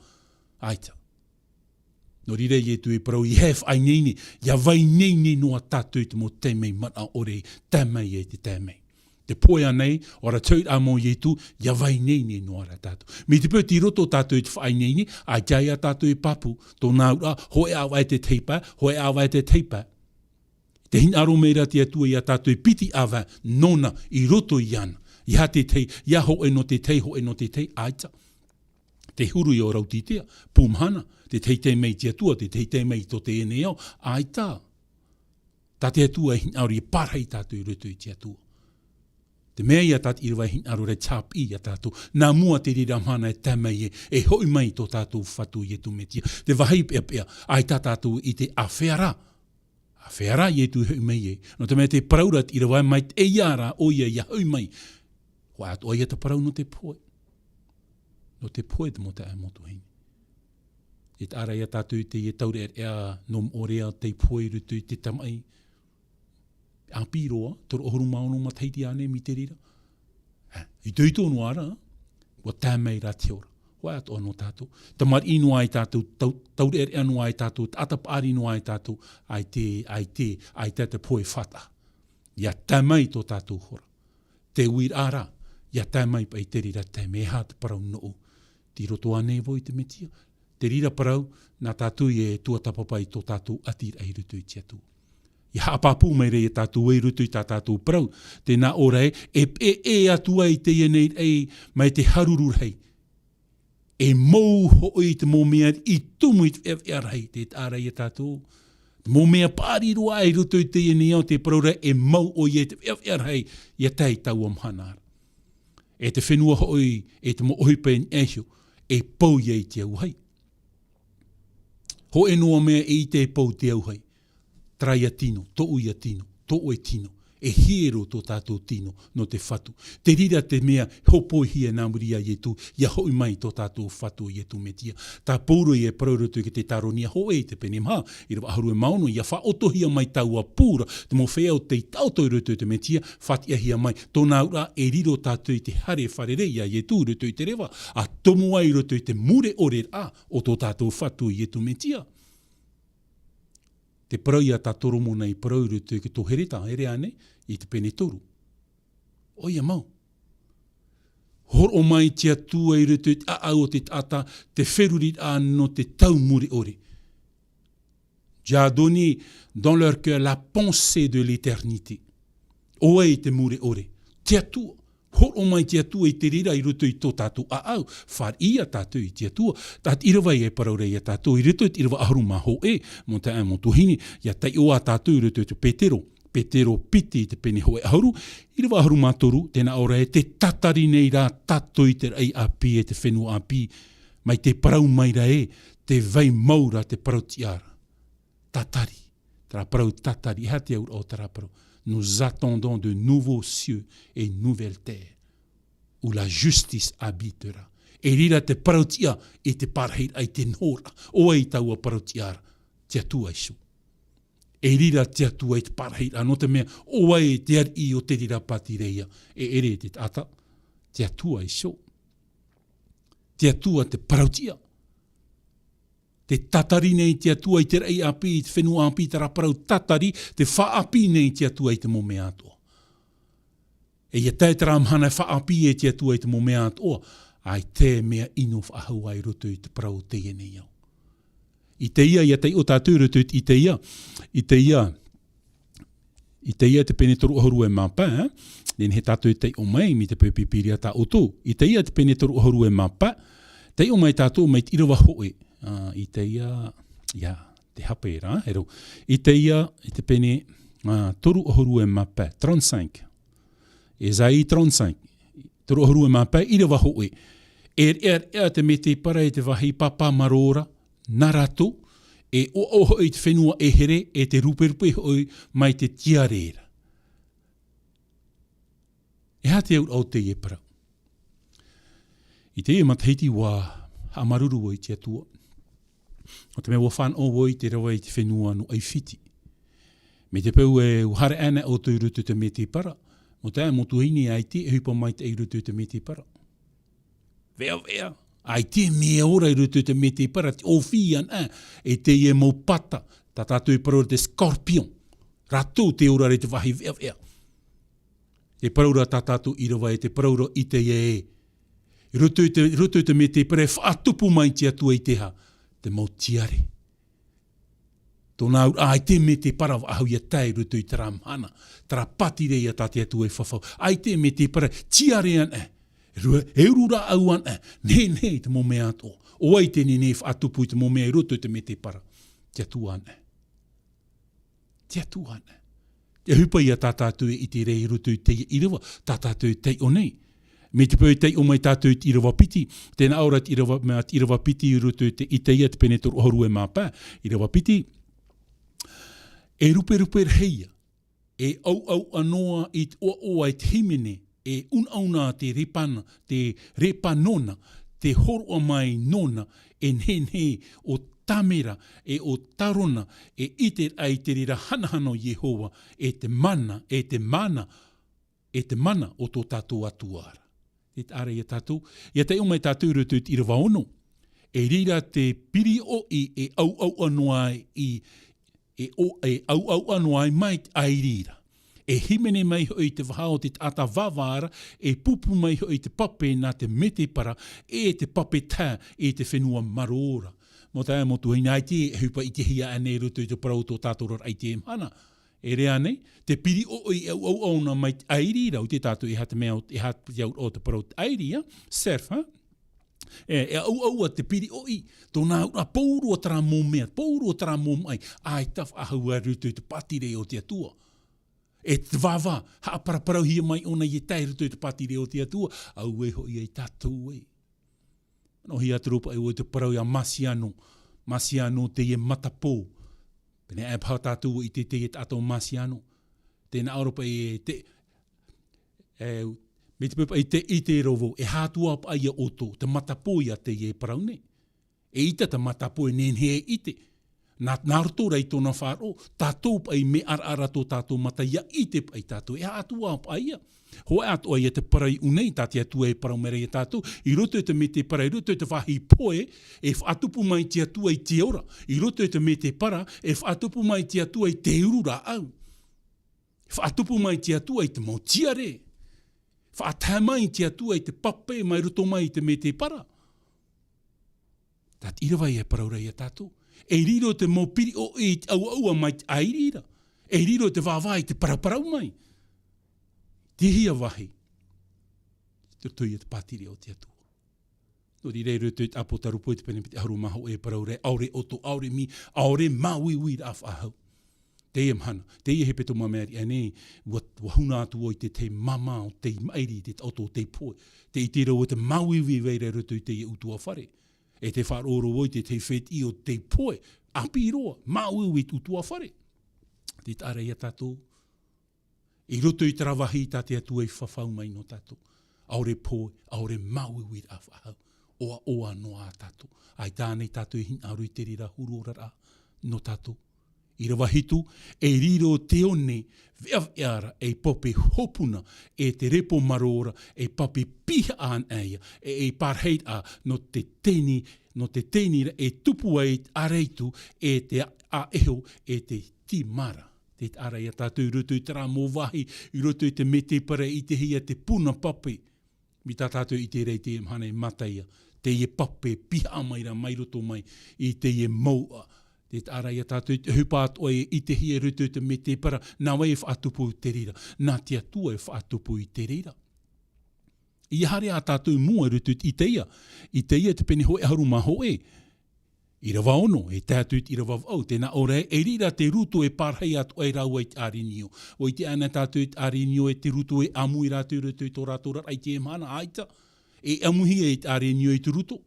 ʻAita. Nō reira Ietu e parau, ʻeiaha e faʻaineine, ʻia vai ineine noa tātou i te mau taime manaʻo ʻore, tae mai e te tae mai. Tē pohe ānei, ʻaore rā te hoʻiraʻa mai o Ietu, ʻia vai ineine noa ra tātou. Mai te peu tei roto tātou i te faʻaineine, ʻaita ia tātou e pāpū, tōna auraʻa, hōʻē ʻāvaʻe te tahi pae, hōʻē ʻāvaʻe te tahi pae. Tē hinaʻaro mai ra te Atua iā tātou e piti ʻāvaʻe nōna i roto iāna. ʻEiaha te tahi, ʻeiaha hōʻē nō te tahi, hōʻē nō te tahi, ʻaita. Te huru i ō Raotitea, pū mahana, te tahi taime i te Atua, te tahi taime i tō teie nei ao, ʻaita. Tā te Atua e hinaʻaro e pārahi tātou i roto i te Atua. Te mea ia tā te ʻīrava e hinaʻaro ra e tāpiʻi iā tātou. Nā mua te reira mahana e tae mai ē, e hoʻi mai tō tātou Fatu Ietu Metia. Te vāhi peʻapeʻa, ʻaita tātou i ʻite āfea rā. Āfea rā Ietu e hoʻi mai ē. Nō te mea tē parau ra te ʻīrava mai te ʻeiā ra ʻoia ʻia hoʻi mai. Hōʻē atoʻa ia te parau nō te pohe. Nō te pohe te mau taeaʻe, mau tuahine. E taʻa ra ia tātou i teie taureʻareʻa nō Moʻorea, tei pohe i roto i te tamaʻi ʻāpī roa, toru ʻahuru mā ono matahiti ānei mai te reira. Itoito noa ra, ʻua tae mai ra te hora. Hōʻē atoʻa nō tātou. Tamariʻi noa ai tātou, tau-, taureʻareʻa noa ai tātou, taʻata paʻari noa ai tātou, ʻaita, ʻaita, ʻaita te pohe fata. ʻIa tae mai tō tātou hora. Te uiraʻa ra, ʻia tae mai paʻi te reira taime, e aha te parau nōʻu. Tei roto ānei vau i te Metia. Te reira parau, nā tātou e tuatāpapa i tō tātou ʻatiraʻa i roto i te Atua. ʻIa haʻapāpū mai ra ia tātou i roto i tā tātou parau, tē nā ʻō ra ē, e, e, e atu ai teie nei raʻi, mai te haruru rahi. E mau hoʻi te mau mea i tumu i te veʻaveʻa rahi, tē taʻa ra ia tātou. Te mau mea paʻari roa i roto i teie nei ao, tē parau ra e mau ʻoia i te veʻaveʻa rahi, ʻia tae i taua mahana ra. E te fenua hoʻi, e te mau ʻohipa i niʻa iho, e pau ia i te auahi. Hōʻē noa mea eʻita e pau te auahi. Terā ia tino, tōʻu ia tino, tō ʻoe tino. E hiero tō tātou tino, nō te Fatu. Te reira te mea, hopoihia nā muri iā Ietu, ʻia hoʻi mai tō tātou Fatu Ietu Metia. Tā Pauro e parau roto i te Tetaronia hōʻē i te pene maha, ʻīrava ʻahuru e mā ono, ʻia faʻaʻotohia mai taua pū ra, te mau feiā tei taʻoto i roto i te Metia, faʻatiʻahia mai. Tōna auraʻa e riro tātou i te haere fārerei iā Ietu i roto i te reva, ʻa tomo ai i roto i te mure ʻore ra, o tō tātou Fatu Ietu Metia. Te parau ia tā Toromona i parau i roto i te toʻu Hereta, ʻere ānei, i te pene toru. ʻOia mau. Hōroʻa mai te Atua i roto i te ʻāʻau o te taʻata, te feruriraʻa nō te tau mure ʻore. J'ai donné dans leur cœur la pensée de l'éternité. ʻO vai te mure ʻore? Te Atua. Hōroʻa mai te Atua i te reira i roto i tō tātou ʻāʻau. Fāriʻi ia tātou i te Atua. Tā te ʻīrava e parau ra ia tātou, i roto i te ʻīrava ʻahuru mā hōʻē, mau taeaʻe, mau tuahine, ʻia taiʻo ā tātou i roto i te Petero. Petero piti i te pene hōʻē ʻahuru, ʻīrava ʻahuru mā toru, tē nā ʻō ra ē, tē tatari nei rā tātou i te raʻi ʻāpī, e te fenua ʻāpī, mai te parau mai ra ē, tē vai mau ra te parau-tiʻa ra. Tatari. Terā parau tatari, e aha te auraʻa o terā parau? Nous attendons de nouveaux cieux et une nouvelle terre où la justice habitera. E riro te parauʻtiʻa i te parahiraʻa, i te nohoraʻa. ʻO vai taua parauʻtiʻa ra? Te Atua Iesu. E riro te Atua i te parahiraʻa, nō te mea, ʻo vai te ariʻi o te reira pātireia? E ʻere te taʻata, te Atua Iesu. Te Atua te parauʻtiʻa. Tē tatari nei te Atua i te raʻi ʻāpī, i te fenua ʻāpī, terā parau tatari, tē faʻaʻāpī nei te Atua i te mau mea atoʻa. E ʻia tae terā mahana e faʻaʻāpī e te Atua i te mau mea atoʻa, ʻaita e mea ʻino faʻahou i roto i te parau o teie nei ao. Isaia, ʻia taiʻo tātou i roto i Isaia, Isaia, Isaia te pene toru ʻahuru e mā pae, ē? Nehenehe tātou e taiʻo mai, mai te peu Pīpīria tā ʻoutou. Isaia te pene toru ʻahuru e mā pae, taiʻo mai tātou mai te ʻīrava hōʻē. Ā, Isaia, ʻia, te hape ra, e rau. Isaia, i te pene, ā, toru ʻahuru e mā pae, trente-cinq. Isaïe trente-cinq, toru ʻahuru e mā pae, ʻīrava hōʻē. E reʻareʻa te mētēpara i te vāhi pāpā marō ra, nā rātou, e ʻoaʻoa hoʻi te fenua e here, e te ruperupe hoʻi mai te tiare ra. E aha te auraʻa o teie parau? I teie matahiti ʻua haʻamāuruuru vau i te Atua. ʻO te mea ʻua fānaʻo vau i te rave i te fenua nō ʻAifiti. Mai te peu e ʻua haere ana ʻoutou i roto i te mētēpara, nō te mea tuahine ʻaita e ʻohipa maitaʻi i roto i te mētēpara. Veʻaveʻa, ʻaita e mea ora i roto i te mētēpara, tē ʻōfī ana, e teie mau pata, tā tātou e parau ra te scorpion. Rātou tē ora ra i te vāhi veʻaveʻa. E parau ra tā tātou ʻīrava ē, tē parau ra Isaia ē. I roto i te, i roto i te mētēpara e faʻatupu mai te Atua i te aha? Te mau tiare. Tōna auraʻa, ʻaita e mētēpara faʻahou ʻia tae i roto i terā mahana, terā pātireia tā te Atua e fafau. ʻAita e mētēpara, tiare ana. Rua, e uru rāʻau ana. Nehenehe i te mau mea atoʻa. ʻO vai te nehenehe e faʻatupu i te mau mea i roto i te mētēpara? Te Atua ana. Te Atua ana. Te ʻohipa ïa tā tātou e ʻite ra i roto i teie ʻīrava, tā tātou e taiʻo nei. Mai te peu e taiʻo mai tātou i te ʻīrava piti, tē nā ʻō ra te ʻīrava, mea te ʻīrava piti i roto i te Isaia te pene toru ʻahuru e mā pae, ʻīrava piti. E ruperupe rahi ïa, e ʻauʻauʻa noa i te ʻoaʻoa e te hīmene, e unauna te Repana, te Repanona, te hōroʻa mai nōna, e nehenehe ʻo Tamera, e ʻo Tarona, e ʻite ai te reira hanahana o Iehova, e te mana, e te mana, e te mana o tō tātou Atua ra. Tē taʻa ra ia tātou, ʻia taiʻo mai tātou i roto i te ʻīrava ono. E reira te piriʻoʻi e ʻauʻauʻa noa i, e ʻo, e ʻauʻauʻa noa ai mai te ʻairi ra. E hīmene mai hoʻi te vaha o te taʻata vāvā ra, e pūpū mai hoʻi te pape nā te mētēpara, e te pape tae i te fenua marō ra. Mau taeaʻe, mau tuahine, ʻaita e ʻohipa ʻitehia ānei i roto i te parau o tō tātou oraraʻa i teie mahana? ʻEre ānei, te piriʻoʻi e ʻauʻauʻa noa mai te ʻairi ra, ʻua ʻite tātou e aha te mea, e aha te auraʻa o te parau te ʻairi, ā? Serph, ā? E, e ʻauʻauʻa te piriʻoʻi, tōna auraʻa, pauroa terā mau mea, pauroa terā mau maʻi, ʻaita faʻahou i roto i te pātireia o te Atua. E te vāvā, haʻaparaparauhia mai ʻōna ʻia tae i roto i te pātireia o te Atua, auē hoʻi ia tātou ē. Nō hea te rōpaʻi ʻo te parau ia Masiano, Masiano teie matapō. Pēnei aʻe paha tātou i te, teie taʻata Masiano. Tē nā ʻō ra paʻi e te, e, mai te peu paʻi tē ʻite ra vau, e aha atu ā paʻi ia ʻoutou, te matapō ïa teie e parau nei. Eʻita te matapō e nehenehe e ʻite. Nā, nā roto rā i tōna faʻaroʻo, tātou paʻi mea ʻaraʻara tō tātou mata ʻia ʻite paʻi tātou, e aha atu ā paʻi ia. Hōʻē atoʻa ïa te parau i ʻō nei, tā te Atua e parau mai ra ia tātou, i roto i te mētēpara, i roto i te vāhi pohe, e faʻatupu mai te Atua i te ora. I roto i te mētēpara, e faʻatupu mai te Atua i te uru rāʻau. E faʻatupu mai te Atua i te mau tiare. Faʻatae mai te Atua i te pape mai roto mai i te mētēpara. Tā te ʻīrava ïa e parau ra ia tātou. E riro te mau piriʻoʻi i te ʻauʻauʻa mai te ʻairi ra. E riro te vāvā i te paraparau mai. Tei hea vāhi? Te roto ïa te pātireia o te Atua. Nō reira, i roto i te ʻĀpōtarupo i te pene piti ʻahuru mā hōʻē e parau ra, ʻaore ʻoto, ʻaore mī, ʻaore māuiuiraʻa faʻahou. Teie mahana, teie hepetoma mea riʻi ānei, ʻua, ʻua huna atu vau i te tahi māmā o tei maʻiri i te taʻoto o tei pohe. Tē ʻite ra vau te māuiui i vai ra i roto i teie ʻutuāfare. E tē faʻaroʻo ra vau i te tahi fētiʻi o tei pohe, ʻāpī roa, māuiui i te ʻutuāfare. Te taʻa ra ia tātou, i roto i terā vāhi tā te Atua i fafau mai nō tātou. ʻAore pohe, ʻaore māuiuiraʻa faʻahou. ʻOaʻoa noa ā tātou. ʻAita ānei tātou e hinaʻaro i te reira huru oraraʻa nō tātou. ʻĪrava hitu, e riro te one veʻaveʻa ra, e pape hopuna, e te repo marō ra, e pape pihaʻa anaʻe ia, e, e pārahi ā, nō te teini, nō te teini ra, e tupu ai te ʻaraitu, e te ʻāʻeho, e te tīmara. Te taʻa ra ia tātou i roto i terā mau vāhi, i roto i te mētēpara i ʻitehia te puna pape. Mai tā tātou i te reira i te mahana e mātaʻi ia. Teie pape pihaʻa mai ra mai roto mai i teie mouʻa. Te taʻa ra ia tātou i te ʻohipa atoʻa e ʻitehia i roto i te mētēpara, nā vai e faʻatupu i te reira? Nā te Atua e faʻatupu i te reira. ʻIa haere ā tātou i mua i roto i te ʻĪtaia. ʻĪtaia te pene hōʻē ʻahuru mā hōʻē. ʻĪrava ono, e tae atu i te ʻīrava vaʻu, tē nā ʻō ra, e riro te ruto e pārahi atoʻa ai rāua i te ʻārenio. ʻUa ʻite ānei tātou i te ʻārenio e te ruto e ʻāmui rātou i roto i tō rātou oraraʻa i teie mahana, ʻaita. E ʻāmuihia i te ʻārenio i te ruto.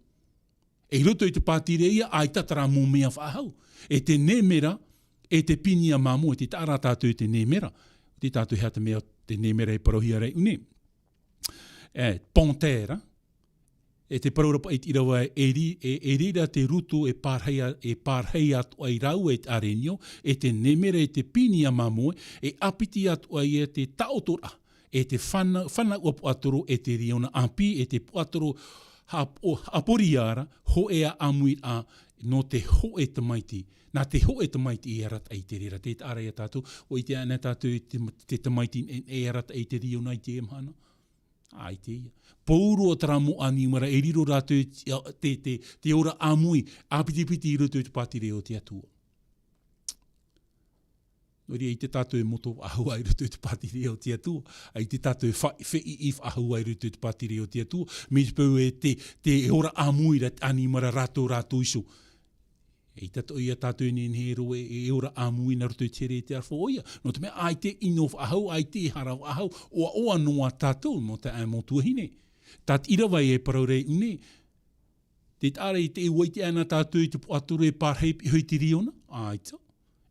E i roto i te pātireia, ʻaita terā mau mea faʻahou. E te nemera, e te pinia māmoe, te taʻa ra tātou i te nemera. Te tātou e aha te mea te nemera e parauhia ra i ʻō nei. E, panthère, e te parau ra paʻi i te ʻīrava e ri-, e, e riro te ruto e pārahi a-, e pārahi atoʻa ai rāua i te ʻārenio, e te nemera e te pinia māmoe, e ʻāpiti atoʻa ai te taʻotoraʻa, e te fana-, fanauʻa puaʻatoro, e te riona ʻāpī, e te puaʻatoro haʻapo-, haʻaporia ra, hōʻē ā ʻāmuiraʻa nō te hōʻē tamaiti. Nā te hōʻē tamaiti e arataʻi i te reira, te taʻa ra ia tātou, ʻua ʻite ānei tātou i te, te tamaiti e, e arataʻi i te riona i teie mahana. ʻAita ia. Pauroa terā mau ʻanimara, e riro rātou i te, te, te, te ora ʻāmui, ʻāpitipiti i roto i te pātireia o te Atua. Nō reira, ʻaita tātou e moto faʻahou i roto i te pātireia o te Atua. ʻAita tātou e fa-, feʻiʻi faʻahou i roto i te pātireia o te Atua. Mai te peu e te, te ora ʻāmui ra te ʻanimara rātou, rātou iho. ʻAita atoʻa ia tātou e nehenehe e roaʻa e, e ora ʻāmui nā roto i te here e te aroha o ia. Nō te mea ʻaita e ʻino faʻahou, ʻaita e hara faʻahou, ʻoaʻoa noa tātou nō taeaʻe mau tuahine. Tā te ʻīrava e parau ra i ʻō nei. Te taʻa ra i te, ʻua ʻite ānei tātou i te puaʻatoro e pārahi pihaʻi i te riona, ʻaita.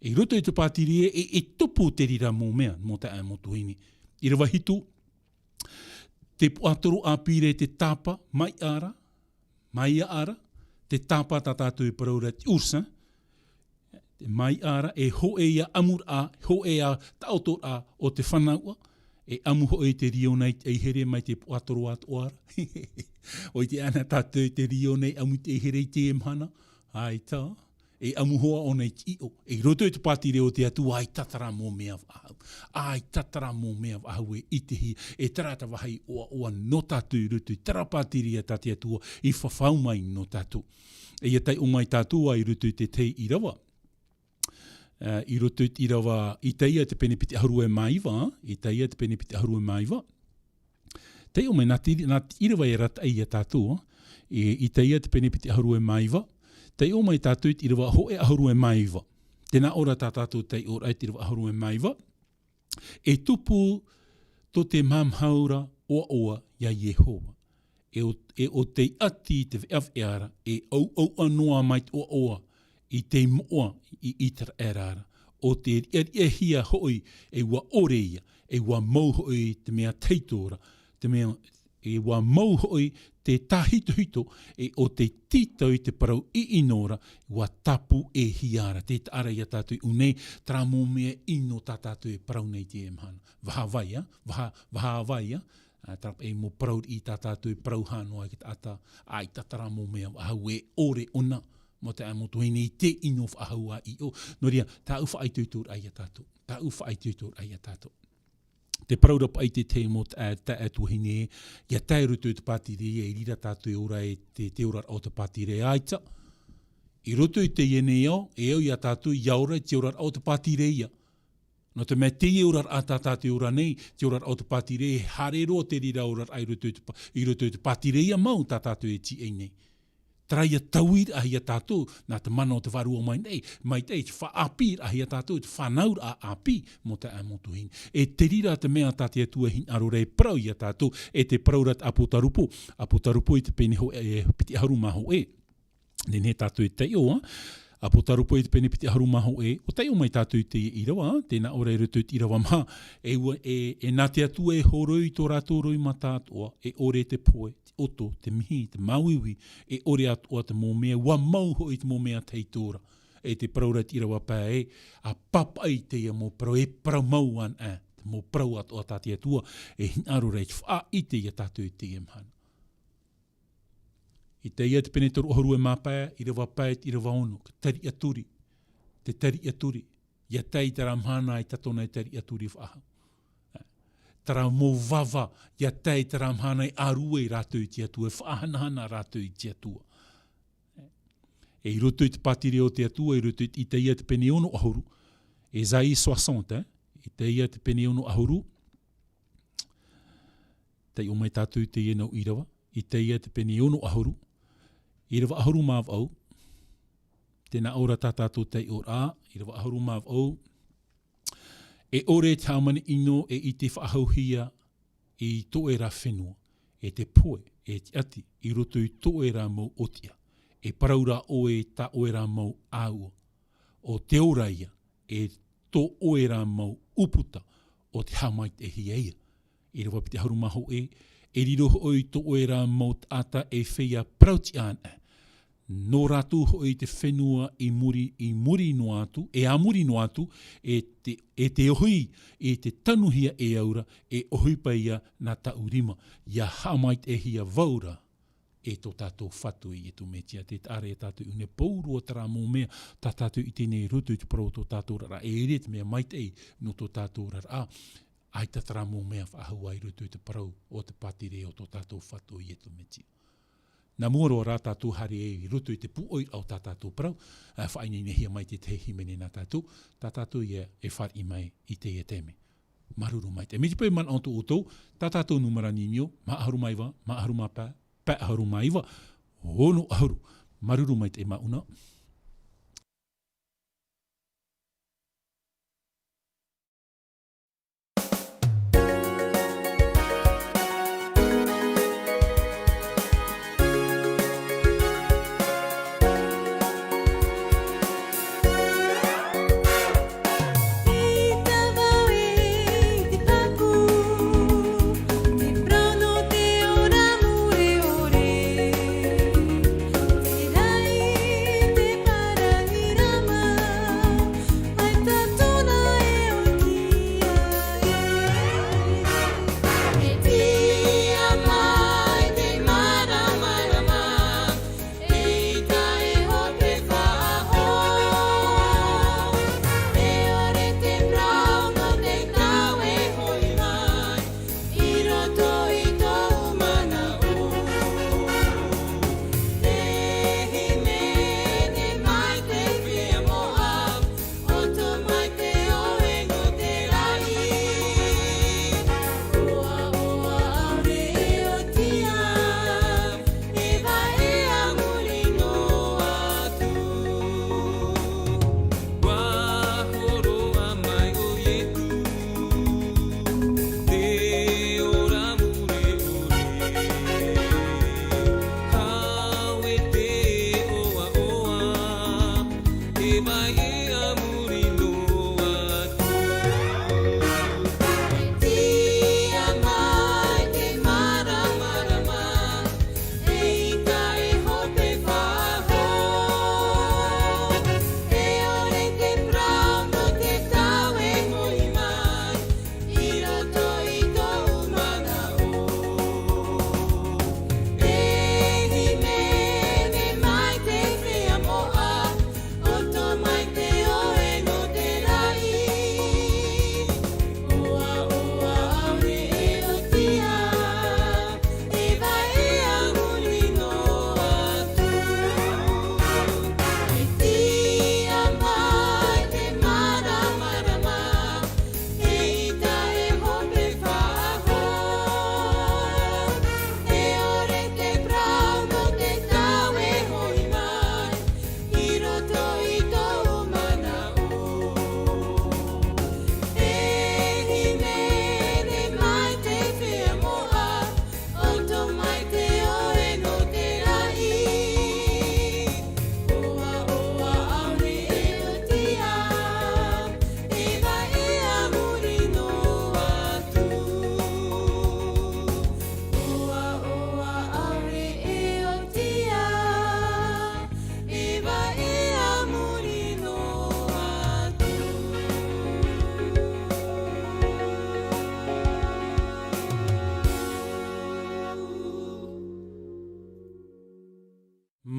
I roto i te pātireia e, e tupu te reira mau mea, nō taeaʻe mau tuahine. ʻĪrava hitu, te puaʻatoro ʻāpī ra e te tāpa, maiʻa ra, maiʻa ra, te tāpa tā tātou e parau ra te oursin, te maiʻa ra, e hōʻē ā ʻamuraʻa, hōʻē ā taʻotoraʻa o te fanauʻa, e ʻamu hoʻi te riona i te ʻaihere mai te puaʻatoro atoʻa ra. ʻUa ʻite ānei tātou i te riona e ʻamu i te ʻaihere i teie mahana, ʻaita. E ʻamu hoʻi ʻōna i te ʻiʻo. I roto i te pātireia o te Atua, ʻaita terā mau mea faʻahou. ʻAita terā mau mea faʻahou e ʻitehia, e terā te vāhi ʻoaʻoa nō tātou i roto i terā pātireia tā te Atua i fafau mai nō tātou. E ʻia taiʻo mai tātou ā i roto i te tahi ʻīrava. Ā, i roto i te ʻīrava, Isaia te pene piti ʻahuru e mā iva, Isaia te pene piti ʻahuru e mā iva. Taiʻo mai, nā te, nā te ʻīrava e arataʻi ia tātou, ā, i, Isaia te pene piti ʻahuru e mā iva. Taiʻo mai tātou i te ʻīrava hōʻē ʻahuru e mā iva. Tē nā ʻō ra tā tātou taiʻoraʻa i te ʻīrava ʻahuru e mā iva. E tupu tō te mahamaharaʻa ʻoaʻoa iā Iehova. E ʻo, e ʻo tei ʻati i te veʻaveʻa ra, e ʻauʻauʻa noa mai te ʻoaʻoa i te moʻa i ʻĪteraʻera ra. ʻO te riʻariʻahia hoʻi, e ʻua ʻore ia, e ʻua mau hoʻi te mea tahito ra, te mea, e ʻua mau hoʻi te tāhitohito, e ʻo te tītau i te parau ʻiʻino ra, ʻua tāpūhia ra. Te taʻa ra ia tātou i ʻō nei, terā mau mea ʻino tā tātou e parau nei i teie mahana. Vaha vai, ā? Vaha, vaha vai, ā? Ā, terā paʻi mau parau riʻi tā tātou e parau hā noa i te taʻata, ʻaita terā mau mea faʻahou e ʻore ʻōna, mau taeaʻe mau tuahine, i te ʻino faʻahou ā ʻiʻo. Nō reira, tāʻu faʻaitoitoraʻa ia tātou. Tāʻu faʻaitoitoraʻa ia tātou. Te parau ra paʻi i te tahi mau taeaʻe, taeaʻe tuahine, ʻia tae i roto i te pātireia, e riro tātou e ora i te, te oraraʻa o te pātireia, ʻaita. I roto i teie nei ao, e au ia tātou, ʻia ora i te oraraʻa o te pātireia. Nō te mea teie oraraʻa tā tātou e ora nei, te oraraʻa o te pātireia, e haere roa te reira oraraʻa i roto i te pā-, i roto i te pātireia mau tā tātou e tīaʻi nei. Terā ïa tauiraʻahia tātou, nā te mana o te Vārua Maitaʻi, maitaʻi, te faʻaʻāpīraʻahia tātou, te fānauraʻa ʻāpī, mau taeaʻe mau tuahine. E te reira te mea tā te Atua e hinaʻaro ra e parau ia tātou, e te parau ra te ʻāpōtarupo, ʻāpōtarupo i te pene hō-, e, piti ʻahuru mā hōʻē. Nehenehe tātou e taiʻo, ā? Apotarupo i te pene piti ʻahuru mā hōʻē, ʻo taiʻo mai tātou i teie ʻīrava, tē nā ʻō ra i roto i te ʻīrava maha, e ua, e, e nā te Atua e horoi tō rātou roimata atoʻa, e ʻore te pohe, te ʻoto, te mihi, te māuiui, e ʻore atoʻa te mau mea, ua mau hoʻi te mau mea tahi atu ra. E tē parau ra te ʻīrava pae ē, ʻa pāpaʻi teie mau parau, e parau mau ana, ā, te mau parau atoʻa tā te Atua, e hinaʻaro ra i te faʻaʻite ia tātou i teie mahana. Isaia te pene toru ʻahuru e mā pae, ʻīrava pae, ʻīrava ono, ka tariʻaturi, te tariʻaturi, ʻia tae i terā mahana e tano e tariʻaturi faʻahou. Terā mau vava, ʻia tae i terā mahana e ʻārue rātou i te Atua, e faʻahanahana rātou i te Atua. E i roto i te pātireia o te Atua, i roto i Isaia te pene ono ʻahuru, Isaie soixante, Isaia te pene ono ʻahuru, taiʻo mai tātou i teie nau ʻīrava, Isaia te pene ono ʻahuru, ʻīrava ʻahuru mā vaʻu, tē nā ʻō ra tā tātou taiʻoraʻa, ʻīrava ʻahuru mā vaʻu, e ʻore te hāmani ʻino e ʻite faʻahouhia i tō ʻoe ra fenua, e te pohe, e te ʻati, i roto i tō ʻoe ra mau ʻōtiʻa, e parau ra ʻoe tā ʻoe ra mau ʻāua, ʻo te ora ia, e tō ʻoe ra mau ʻūputa, ʻo te haʻamaitaʻihia ia. ʻĪrava piti ʻahuru mā hōʻē, e riro hoʻi tō ʻoe ra mau taʻata e feiā parau-tiʻa ana. Nō rātou hoʻi te fenua i muri, i muri noa atu, e a muri noa atu, e te, e te ʻohi, e te tanuhia e au ra, e ʻohipa ia nā tāʻu rima, ʻia haʻamaitaʻihia vau ra, e tō tātou Fatu ʻo Iesu Mesia. Tē taʻa ra ia tātou i ʻō nei pauroa terā mau mea, tā tātou i ʻite nei i roto i te parau o tō tātou oraraʻa, e ʻere te mea maitaʻi nō tō tātou oraraʻa, ʻaita terā mau mea faʻahou i roto i te parau o te pātireia o tō tātou Fatu ʻo Iesu Mesia. Nā mua roa rā tātou haere ai i roto i te pūʻoiraʻa o tā tātou parau, ʻa faʻaineinehia mai te tahi hīmene nā tātou, tā tātou ia e fāriʻi mai i teie taime. Māuruuru maitaʻi. Mai te peu e manaʻo atu ʻoutou, tā tātou nūmera ninio, maha ʻahuru mā iva, maha ʻahuru mā pae, pae ʻahuru mā iva, ono ʻahuru. Māuruuru maitaʻi māʻona.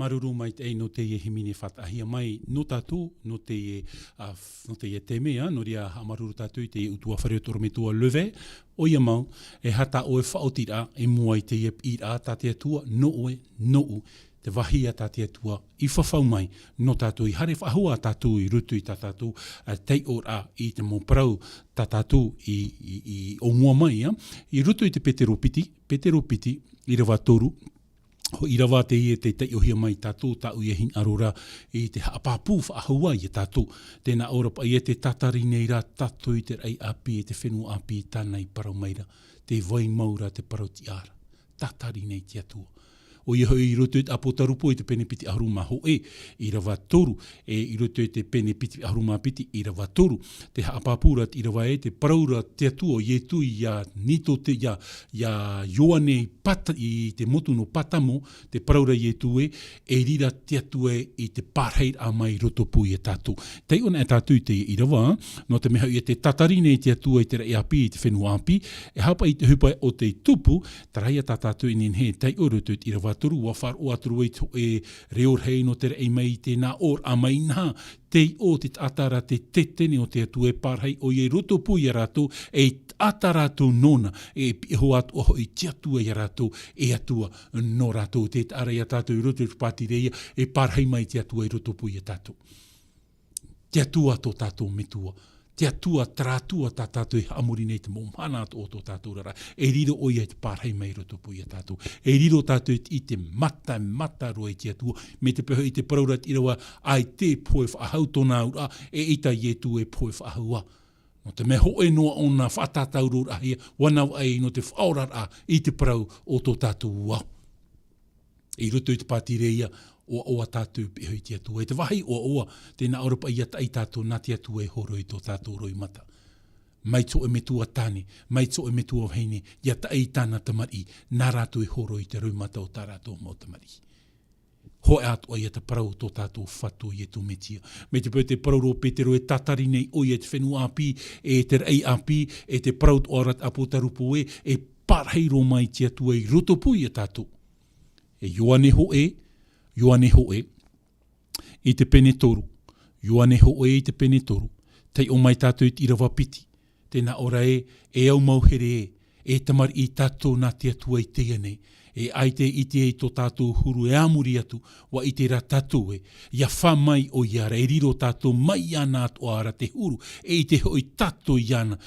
Māuruuru maitaʻi nō teie hīmene faʻataʻahia mai nō tātou, nō teie, ā, f-, nō teie tēmea, nō reira haʻamāuruuru tātou i te ʻutuāfare o te ʻorometua Levert, ʻoia mau, e aha tā ʻoe faʻaotiraʻa i mua i teie piʻiraʻa tā te Atua, nō ʻoe, nōʻu, te vāhi a tā te Atua i fafau mai nō tātou, i haere faʻahou ā tātou i roto i tā tātou, ā, taiʻoraʻa i te mau parau tā tātou i, i, i ʻōmua mai, ā, i roto i te Petero piti, Petero piti, ʻīrava toru, ʻīrava teie tei taiʻohia mai tātou, tāʻu ia hinaʻaro ra i te haʻapāpū faʻahou ā ia tātou. Tē nā ʻō ra paʻi ē, tē tatari nei rā tātou i te raʻi ʻāpī, e te fenua ʻāpī, tāna i parau mai ra, tē vai mau ra te parau tiʻa ra. Tatari nei te Atua. ʻOia hoʻi i roto i te ʻĀpōtarupo i te pene piti ʻahuru mā hōʻē, ʻīrava toru, e i roto i te pene piti ʻahuru mā piti, ʻīrava toru, tē haʻapāpū ra te ʻīrava ē, tē parau ra te Atua, ʻo Ietu ia Nikote-, ia, ia Ioane i Pata-, i te motu nō Patamo, tē parau ra Ietu ē, e riro te Atua ē i te pārahiraʻa mai i rotopū ia tātou. Taiʻo anaʻe tātou i teie ʻīrava, nō te mea hoʻi ē tē tatari nei te Atua i te raʻi ʻāpī, i te fenua ʻāpī, e aha paʻi te ʻohipa o tei tupu, terā ia tā tātou e nehenehe e taiʻo i roto i te ʻīrava toru, ʻua faʻaroʻo atu ra vau i te hōʻē reo rahi nō te raʻi mai i te nā ʻōraʻa mai inaha, tei ʻō te taʻata ra, te tetene o te Atua e pārahi ʻoia i rotopū ia rātou, e taʻata rātou nōna, e pihaʻi atoʻa hoʻi te Atua ia rātou, e Atua nō rātou. Tē taʻa ra ia tātou i roto i te pātireia, e pārahi mai te Atua i rotopū ia tātou. Te Atua tō tātou Metua. Te Atua, terā Atua tā tātou e haʻamori nei, te mau mahana atoʻa o tō tātou oraraʻa. E riro ʻoia i te pārahi mai i rotopū ia tātou. E riro tātou i te, i te mata, mata roa i te Atua. Mai te peu hoʻi tē parau ra te ʻīrava, ʻaita e pohe faʻahou tōna auraʻa, eʻita Ietu e pohe faʻahou ā. Nō te mea hōʻē noa ʻōna faʻatātauroraʻahia, ʻua navaʻi nō te faʻaoraraʻa i te parau o tō tātou ao. I roto i te pātireia, ʻoaʻoa tātou e pihaʻi i te Atua. E te vāhi ʻoaʻoa, tē nā ʻō ra paʻi ʻia taʻi tātou nā te Atua e hōroʻa i tō tātou roimata. Mai te hōʻē metua tāne, mai te hōʻē metua vahine, ʻia taʻi i tāna tamariʻi, nā rātou e hōroʻa i te roimata o tā rātou mau tamariʻi. Hōʻē atoʻa ia te parau o tō tātou Fatu ʻo Ietu Metia. Mai te peu tē parau ra ʻo Petero e tatari nei ʻoia i te fenua ʻāpī, e te raʻi ʻāpī, e tē parau atoʻa ra te ʻĀpōtarupo ē, e pārahi roa mai te Atua i rotopū ia tātou. E Ioane hōʻē, Ioane hōʻē, i te pene toru. Ioane hōʻē i te pene toru. Taiʻo mai tātou i te ʻīrava piti. Tē nā ʻō ra ē, e au mau here ē, e tamariʻi, tātou nā te Atua i teie nei. E ʻaita e ʻite i tō tātou huru e a muri atu, ʻua ʻite rā tātou ē, ʻia fā mai ʻoia ra, e riro tātou mai iāna atoʻa ra te huru, e ʻite hoʻi tātou iāna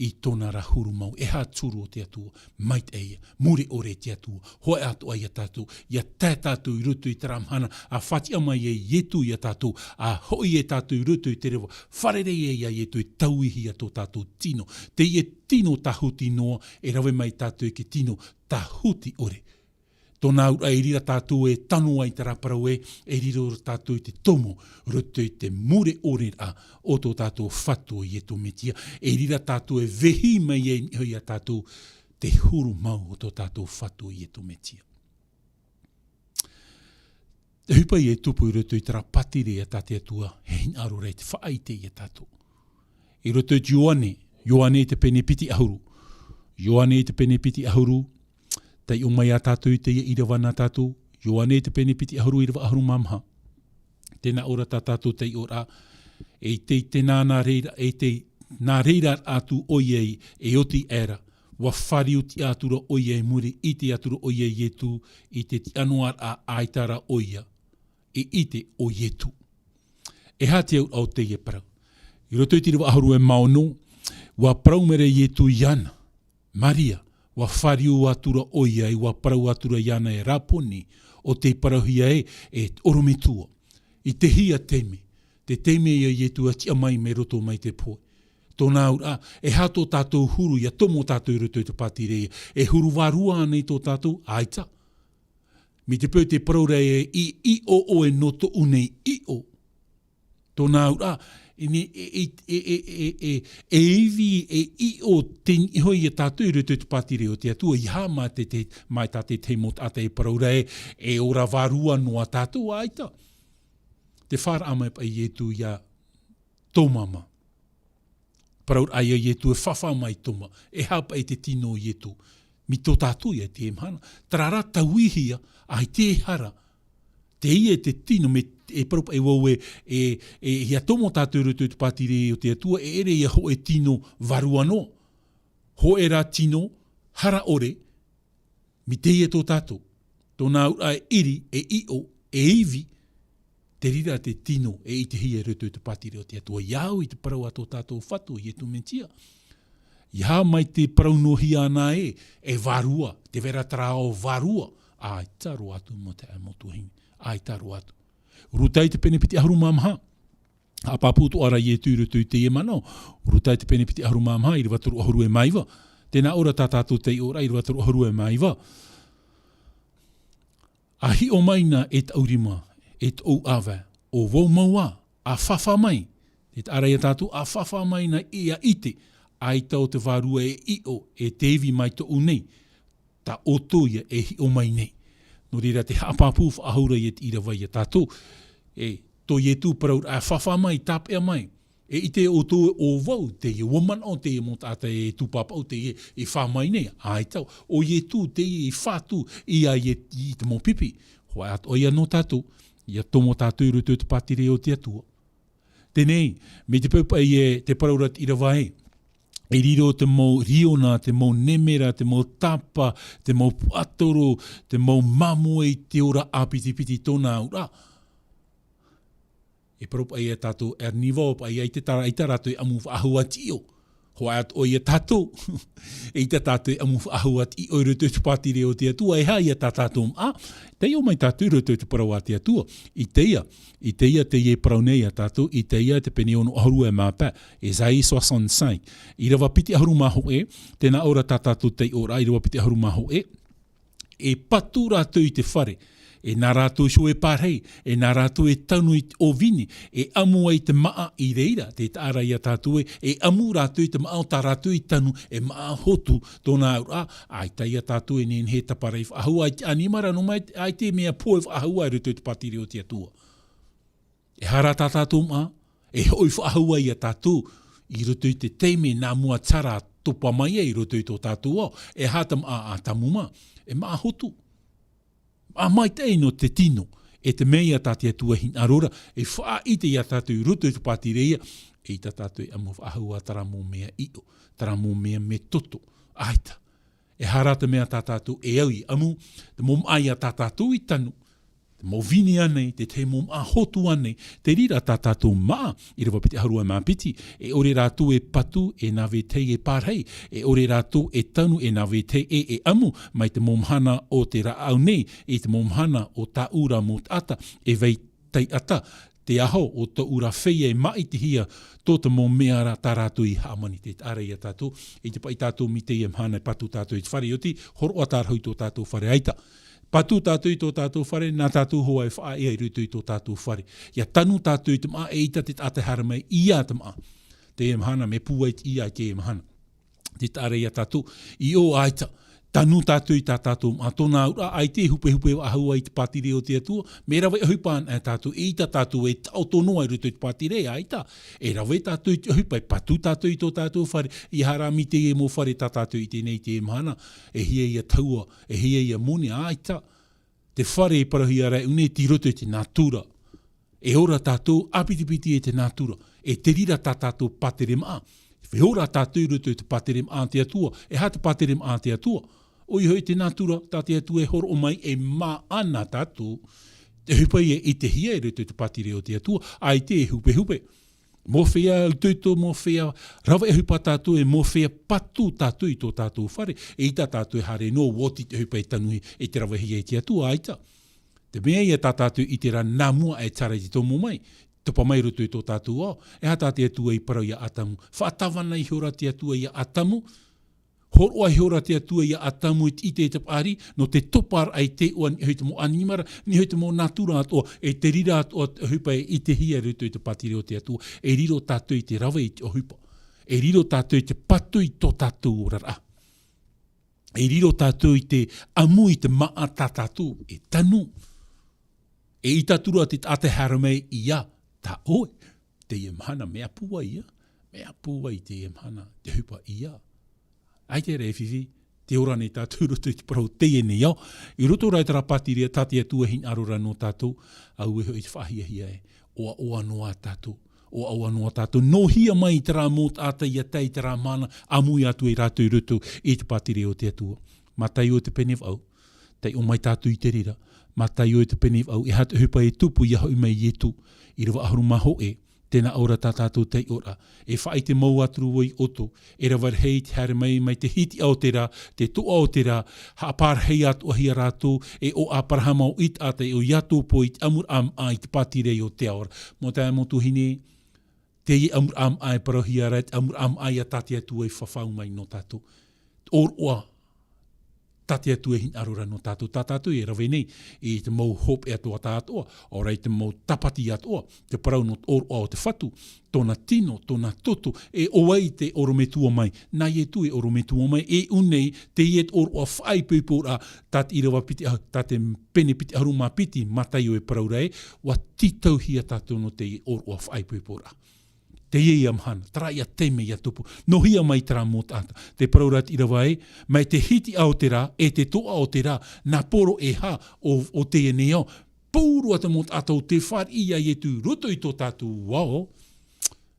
i tōna ra huru mau. E aha te huru o te Atua? Maitaʻi ïa, mure ʻore te Atua, hōʻē atoʻa ia tātou, ʻia tae tātou i roto i terā mahana, ʻa faʻatiʻa mai e Ietu ia tātou, ʻa hoʻi e tātou i roto i te reva, fārerei ia Ietu e tauihia tō tātou tino. Teie tino tāhuti noa, e rave mai tātou i te tino tāhuti ʻore. Tōna auraʻa e riro tātou e tano ai terā parau ē, e riro tātou i te tomo, roto i te mure ʻore ra o tō tātou Fatu ʻo Ietu Metia, e riro tātou e vehi mai ai niʻa iā tātou te huru mau o tō tātou Fatu ʻo Ietu Metia. Te ʻohipa ïa e tupu i roto i terā pātireia tā te Atua, e hinaʻaro ra i te faʻaʻite iā tātou. I roto i te Ioane, Ioane i te pene piti ʻahuru. Ioane i te pene piti ʻahuru, taiʻo mai ā tātou i teie ʻīrava nā tātou, Ioane i te pene piti ʻahuru, ʻīrava ʻahuru mā maha. Tē nā ʻō ra tā tātou taiʻoraʻa, e ʻite, i te nā, nā reira, e ʻite, nā reira atu ʻoia i, e oti aʻera, ʻua fāriu tiʻa atu ra ʻoia i muri, ʻite atu ra ʻoia ia Ietu, i te tiʻa noa ra, ʻaita rā ʻoia i ʻite ʻo Ietu. E aha te auraʻa o teie parau? I roto i te ʻīrava ʻahuru e mā ono, ʻua parau mai ra Ietu iāna, Maria, ʻua fāriu atu ra ʻoia, ʻua parau atu ra iāna e Raponi, ʻo tei parauhia ē, e ʻorometua. I te hia taime, te taime ïa Ietu a tiʻa mai mai roto mai te pohe. Tōna auraʻa, e aha tō tātou huru, ʻia tomo tātou i roto i te pātireia, e huru vārua ānei tō tātou, ʻaita. Mai te peu tē parau ra ē, i ʻiʻo ʻoe nō tōʻu nei ʻiʻo. Tōna auraʻa, e ne-, e, e ivi, e ʻiʻo te niʻa iho ia tātou i roto i te pātireia o te Atua, ʻeiaha mai te, te, mai tā te tahi mau taʻata e parau ra ē, e ora vārua noa tātou, ʻaita. Tē faʻaara mai paʻi Ietu iā Toma mā. Parauraʻa ïa Ietu e fāfā mai Toma, e aha paʻi te tino o Ietu. Mai tō tātou ïa i teie mahana. Terā rā tauihia, ʻaita e hara. Teie te tino, mea e parau paʻi vau ē, e, e, ʻia tomo tātou i roto i te pātireia o te Atua, e ʻere ʻia hōʻē tino vārua noa. Hōʻē rā tino hara ʻore, mai teie tō tātou. Tōna auraʻa e ʻiri, e ʻiʻo, e ivi, te reira te tino e ʻitehia i roto i te pātireia o te Atua. ʻIa au i te parau a tō tātou Fatu, Iesu Mesia. ʻIa mai te parau noa hia ana ē, e vārua, tē vai ra terā ao vārua, ʻaita roa atu mau taeaʻe, mau tuahine, ʻaita roa atu. Luka i te pene piti ʻahuru mā maha. Haʻapāpū atoʻa ra Iesu i roto i teie manaʻo. Luka i te pene piti ʻahuru mā maha, ʻīrava toru ʻahuru e mā iva. Tē nā ʻō ra tā tātou taiʻoraʻa, ʻīrava toru ʻahuru e mā iva. ʻA hiʻo mai na e tāʻu rima, e tōʻu ʻāvae, ʻo vau mau ā, ʻa fāfā mai. Tē taʻa ra ia tātou, ʻa fāfā mai na ʻia ʻite, ʻaita ʻo te vārua e ʻiʻo, e te ivi mai tōʻu nei, tā ʻoutou ia e hiʻo mai nei. Nō reira, te haʻapāpū faʻahou ra ia te ʻīrava ia tātou. E, tō Iesu parauraʻa, fāfā mai, tāpeʻa mai. E ʻite ʻoutou ē, ʻo vau teie, ʻua manaʻo teie mau taʻata e tūpāpaʻu teie e fā mai nei, ʻaita, ʻo Iesu teie i fā atu ia i, i te mau pipi. Hōʻē atoʻa ia nō tātou, ʻia tomo tātou i roto i te pātireia o te Atua. Teie nei, mai te peu paʻi ē, te parau ra te ʻīrava ē, e riro te mau riona, te mau nemera, te mau tapa, te mau puaʻatoro, te mau māmoe i te ora ʻāpitipiti tōna auraʻa. E parau paʻi ia tātou, e riro paʻi ia i te tara, ʻaita rātou e ʻamu faʻahou atu i ʻō. Hōʻē atoʻa ia tātou, ʻeita tātou e ʻamu faʻahou atu i ʻō i roto i te pātireia o te Atua, e aha ia tā tātou māʻa, taiʻo mai tātou i roto i te parau a te Atua. I teie, i teie, teie e parau nei ia tātou, i teie te pene ono ʻahuru e mā pae, Esaïe soixante-cinq. ʻĪrava piti ʻahuru mā hōʻē, tē nā ʻō ra tā tātou taiʻoraʻa, ʻīrava piti ʻahuru mā hōʻē. E patu rātou i te fare, e nā rātou iho e pārahi, e nā rātou e tanu i te ʻōvini, e ʻamu ai te māʻa i reira, tē taʻa ra ia tātou ē, e ʻamu rātou i te māʻa o tā rātou i tanu, e māʻa hotu tōna auraʻa, ʻaita ia tātou e nehenehe e taparahi faʻahou, ʻaita ʻanimara noa mai, ʻaita e mea pohe faʻahou i roto i te pātireia o te Atua. E aha rā tā tātou māʻa, e hoʻi faʻahou ai ia tātou, i roto i te taime nā mua terā topa mai ai i roto i tō tātou ao, e aha te māʻa a Ātamu mā, e māʻa hotu. Māʻa maitaʻi nō te tino, e te mea ia tā te Atua e hinaʻaro ra, e faʻaʻite ia tātou i roto i te pātireia, ʻeita tātou e ʻamu faʻahou ā terā mau mea ʻiʻo, terā mau mea metoto, ʻaita. E aha rā te mea tā tātou e au i ʻamu, te mau māʻa ia tā tātou i tanu, te mau vini ānei, te tahi mau māʻa hotu ānei, te reira tā tātou māʻa, ʻīrava piti ʻahuru e mā piti, e ʻore rātou e patu, e nā vetahi e pārahi, e ʻore rātou e tanu, e nā vetahi e, e ʻamu, mai te mau mahana o te rāʻau nei, i te mau mahana o tāʻu rā mau taʻata, e vai taiʻata, te aho o tōʻu rā feiā e māʻitihia tō te mau mea rā tā rātou i hāmani. Tē taʻa ra ia tātou, ʻeita paʻi tātou mai teie mahana e patu tātou i te fare, ʻoti, hōroʻa tārahu i tō tātou fare, ʻaita. Patu tātou i tō tātou fare, nā tātou hoʻi e faʻaea i roto i tō tātou fare. ʻIa tanu tātou i te māʻa, ʻeita te taʻata e haere mai ia te māʻa. Teie mahana, mea pūai ia i teie mahana. Tē taʻa ra ia tātou, ʻio ʻaita, tanu tātou i tā tātou māʻa, tōna auraʻa, ʻaita e hupehupe faʻahou i te pātireia o te Atua, mea rave ʻohipa anaʻe tātou, ʻeita tātou e taʻoto noa i roto i te pātireia, ʻaita, e rave tātou i te ʻohipa, e patu tātou i tō tātou fare, ʻia haere mai teie mau fare tā tātou i ʻite nei i teie mahana, e hia ia tahua, e hia ia moni, ʻaita, te fare i parauhia ra e ʻō nei tei roto i te nātura. E ora tātou, ʻāpitipiti e te nātura. E te reira tā tātou pāteremaʻa. E ora tātou i roto i te pāteremaʻa a te Atua. E aha te pāteremaʻa a te Atua? ʻOia hoʻi te nātura, tā te Atua e hōroʻa mai e māʻa na tātou. Te ʻohipa ia e ʻitehia i roto i te pātireia o te Atua, ʻaita e hupehupe. Mō fea itoito, mō fea rave ʻohipa tātou, e mō fea patu tātou i tō tātou fare, ʻeita tātou e haere noa, ʻua oti te ʻohipa e tanuhia, e te ravehia e te Atua, ʻaita. Te mea ia tā tātou i ʻite ra nā mua e terā i te tomo mai, topa mai i roto i tō tātou ao, e aha tā te Atua i parau ia Ātamu? Faʻatāvana ihora te Atua ia Ātamu, hōroʻa ihora te Atua ia Ātamu i te ʻite i te paʻari, nō te toparaʻa i te iʻoa, niʻa hoʻi te mau ʻanimara, niʻa hoʻi te mau nātura atoʻa, e te reira atoʻa te ʻohipa e ʻitehia i roto i te pātireia o te Atua, e riro tātou i te rave i te ʻohipa. E riro tātou i te patu i tō tātou oraraʻa. E riro tātou i te ʻamu i te māʻa tā tātou e tanu. ʻEita atu ra te taʻata e haere mai ia tā ʻoe. Teie mahana, mea pūai ia. Mea pūai teie mahana, te ʻohipa ia. ʻAita e fifi, Te ora nei tātou i roto i te parau teie nei ao. I roto rā i terā pātireia tā te Atua e hinaʻaro ra nō tātou, auē hoʻi te faʻahiahia e. ʻOaʻoa noa tātou. ʻOaʻoa noa tātou. Nō hea mai terā mau taʻata ia tae i terā mahana, ʻāmui atu ai rātou i roto i te pātireia o te Atua. Mataio te pene vaʻu. Taiʻo mai tātou i te reira. Mataio te pene vaʻu. E aha te ʻohipa e tupu ia hoʻi mai Ietu. ʻĪrava ʻahuru mā hōʻē. Tē nā ʻō ra tā tātou taiʻoraʻa. E faʻaʻite mau atu ra vau i ʻoutou. E rave rahi te haere mai, mai te hitiʻa o te rā, te toʻa o te rā, haʻapārahi atoʻa hia rātou, e ʻo Aperahama, ʻo Isaaka, e ʻo Iakobo i te ʻamuraʻa maʻa i te pātireia o te ao ra. Mau taeaʻe, mau tuahine, teie ʻamuraʻa maʻa e parauhia ra, te ʻamuraʻa maʻa ia tā te Atua i fafau mai nō tātou. ʻOroʻa, tā te Atua e hinaʻaro ra nō tātou, tā tātou e rave nei i te mau hopeʻa atoʻa, ʻaore ra i te mau tāpati atoʻa, te parau nō te ʻōroʻa o te Fatu, tōna tino, tōna toto, e ʻo vai te ʻorometua mai, nā Ietu e ʻorometua mai, e ʻū nei, teie te ʻōroʻa faʻaipoiporaʻa, tā te ʻīrava piti ʻahu-, tā te pene piti ʻahuru mā piti, Mataio e parau ra ē, ʻua tītauhia tātou nō te ʻōroʻa faʻaipoiporaʻa. Teie ia mahana, terā ia taime ia tupu. Nō hea mai terā mau taʻata. Tē parau ra te ʻīrava ē, mai te hitiʻa o te rā, e te toʻa o te rā, nā poro e hā o, o teie nei ao. Pauroa te mau taʻata ʻo tē fāriʻi ia Ietu i roto i tō tātou ao,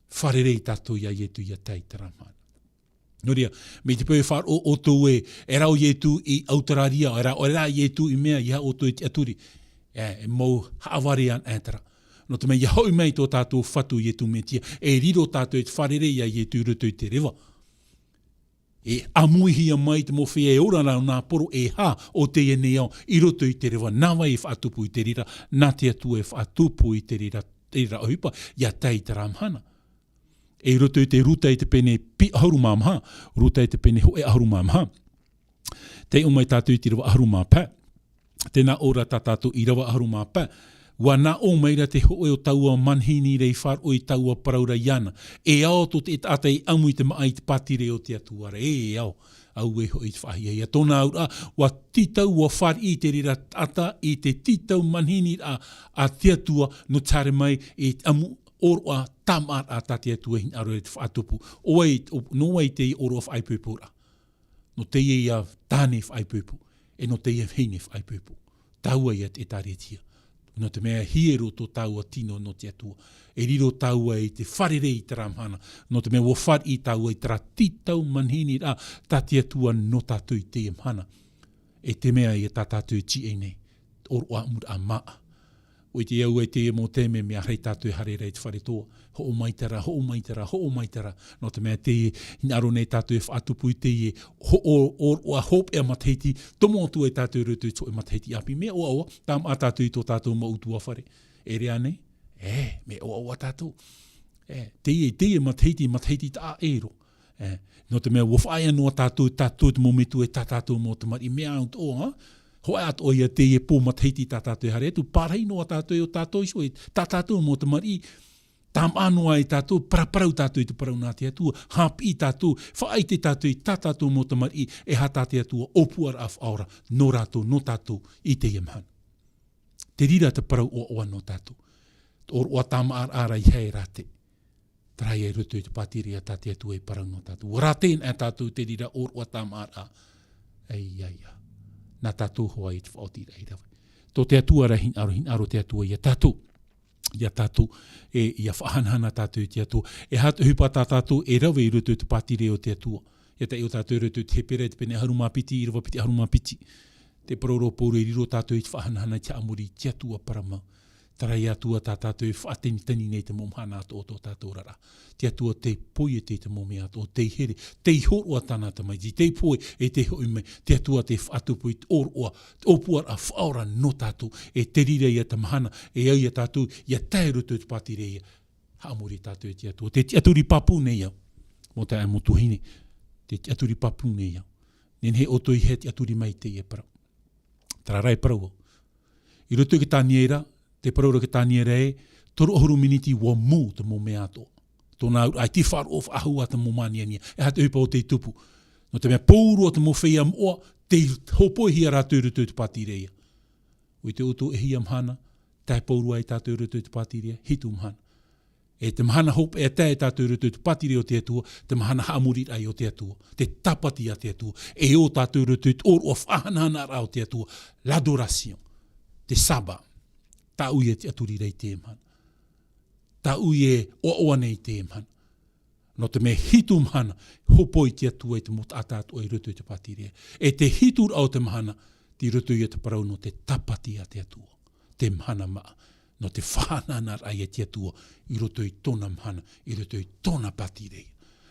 fārerei tātou ia Ietu ia tae i terā mahana. Nō reira, mai te peu e faʻaroʻo ʻoutou ē, e rā ʻo Ietu i ʻAuteraria, e rā, e rā ʻo Ietu i mea, ʻeiaha ʻoutou e tiʻaturi. E, e mau haʻavare anaʻe terā. Nō te mea, ia hoʻi mai tō tātou Fatu Ietu Metia, e riro tātou i te fārerei ia Ietu i roto i te reva. E ʻāmuihia mai te mau feiā e ora ra nā poro e hā o teie nei ao i roto i te reva. Nā vai e faʻatupu i te reira, nā te Atua e faʻatupu i te reira, te reira ʻohipa, ia tae i terā mahana. E i roto i te Ruta i te pene pi-, ʻahuru mā maha, Ruta i te pene hōʻē ʻahuru mā maha. Taiʻo mai tātou i te ʻīrava ʻahuru mā pae. Tē nā ʻō ra tā tātou ʻīrava ʻahuru mā pae. ʻUa nā ʻō mai ra te hōʻē o taua manihini ra i faʻaroʻo i taua parau ra iāna. E ao tō te taʻata e ʻamu i te maʻa i te pātireia o te Atua ra. E, e ao. Auē hoʻi te faʻahiahia. Tōna auraʻa, ʻua tītau, ʻua fāriʻi te reira taʻata i te tītau manihini ra a te Atua, nō te haere mai i te ʻamu ʻōroʻa tāmāʻaraʻa tā te Atua e hinaʻaro ra i te faʻatupu. ʻO vai, ʻo, nō vai te ʻōroʻa faʻaipoiporaʻa? Nō teie ia tāne faʻaipoipo, e nō teie vahine faʻaipoipo. Tāua ia te ʻĒtārētia. Nō te mea e hiero tō tāua tino nō te Atua. E riro tāua i te fārerei i terā mahana. Nō te mea ʻua fāriʻi tāua i terā tītau manihini ra tā te Atua nō tātou i teie mahana. E te mea ia tā tātou e tīaʻi nei, ʻōroʻa ʻamuraʻa maʻa. ʻUa ʻite au i teie mau taime, mea rahi tātou e haere ra i te fare toa. Hoʻo maitaʻi ra, hoʻo maitaʻi ra, hoʻo maitaʻi ra. Nō te mea tē hinaʻaro nei tātou e faʻatupu i teie hoʻo, ʻōroʻa hopeʻa matahiti, tomo atu ai tātou i roto i te hōʻē matahiti ʻāpī. Mea ʻoaʻoa, tāmāʻa tātou i tō tātou mau ʻutuāfare. E ʻere ānei? E, mea ʻoaʻoa tātou. E, teie, teie matahiti, matahiti taʻa ʻē roa. E, nō te mea, ʻua faʻaea noa tātou, tātou te mau metua e tā tātou mau tamariʻi, mea atoʻa, ā? Hōʻē atoʻa ia teie pō matahiti tā tātou e haere atu, pārahi noa tātou e ʻo tātou iho, e tā tātou mau tamariʻi, tāmāʻa noa ai tātou, paraparau tātou i te parau nā te Atua, haʻapiʻi tātou, faʻaʻite tātou i tā tātou mau tamariʻi, e aha tā te Atua ʻōpuaraʻa faʻaora, nō rātou, nō tātou, i teie mahana. Te reira te parau ʻoaʻoa nō tātou. Te ʻōroʻa tāmāʻaraʻa ra i haere ra te. Terā ia i roto i te pātireia tā te Atua i parau nō tātou. ʻUa rātē anaʻe tātou te reira ʻōroʻa tāmāʻaraʻa. Ai, ai, ai. Nā tātou hoʻi i te faʻaotiraʻa i rave. Tō te Atua ra hinaʻaro, hinaʻaro te Atua ia tātou. Ia tātou, e, ia faʻahanahana tātou i te Atua. E aha te ʻohipa tā tātou e rave i roto i te pātireia o te Atua. Ia taiʻo tātou i roto i te Hepera i te pene ʻahuru mā piti, ʻīrava piti ʻahuru mā piti. Tē parau ra ʻo Pauro e riro tātou i te faʻahanahana i te haʻamori i te Atua parau mau. Terā ia Atua tā tātou e faʻatanitani nei te mau mahana atoʻa o tō tātou oraraʻa. Te Atua tei poiete i te mau mea atoʻa, tei here, tei hōroʻa tāna tamaiti, tei pohe, e tei hoʻi mai, te Atua tei faʻatupu i te ʻōroʻa, te ʻōpuaraʻa faʻaora nō tātou, e te reira ia te mahana, e au ia tātou, ia tae roto i te pātireia, haʻamori tātou e te Atua. Tē tiʻaturi pāpū nei au. Mau taeaʻe, mau tuahine. Tē tiʻaturi pāpū nei au. Nehenehe ʻoutou e tiʻaturi mai i teie parau. Terā rā e parau au. I roto i te Taniera, tē parau ra te Taniera ē, toru ʻahuru miniti ʻua mū te mau mea atoʻa. Tōna auraʻa, e tē faʻaroʻo faʻahou ā te mau māniania. E aha te ʻohipa ʻo tei tupu? Nō te mea pauroa te mau feiā moʻa, tei hōpoihia rātou i roto i te pātireia. ʻUa ʻite ʻoutou e hia mahana, tae pauroa ai tātou i roto i te pātireia, hitu mahana. E te mahana hopeʻa tae tātou i roto i te pātireia o te Atua, te mahana haʻamoriraʻa o te Atua, te tāpati a te Atua, e ō tātou i roto i te ʻōroʻa faʻahanahanaraʻa o te Atua, l'adoration, te saba, tāʻu ia e tiʻaturi ra i te mahana. Tāʻu ia e ʻoaʻoa nei i te mahana. Nō te mea hitu mahana, hōpoi te Atua i te mau taʻata atoʻa i roto i te pātireia. E te hituraʻa o te mahana, tei roto ia te parau nō te tāpati a te Atua. Te mahana maʻa, nō te faʻahanahanaraʻa ia te Atua, i roto i tōna mahana, i roto i tōna pātireia.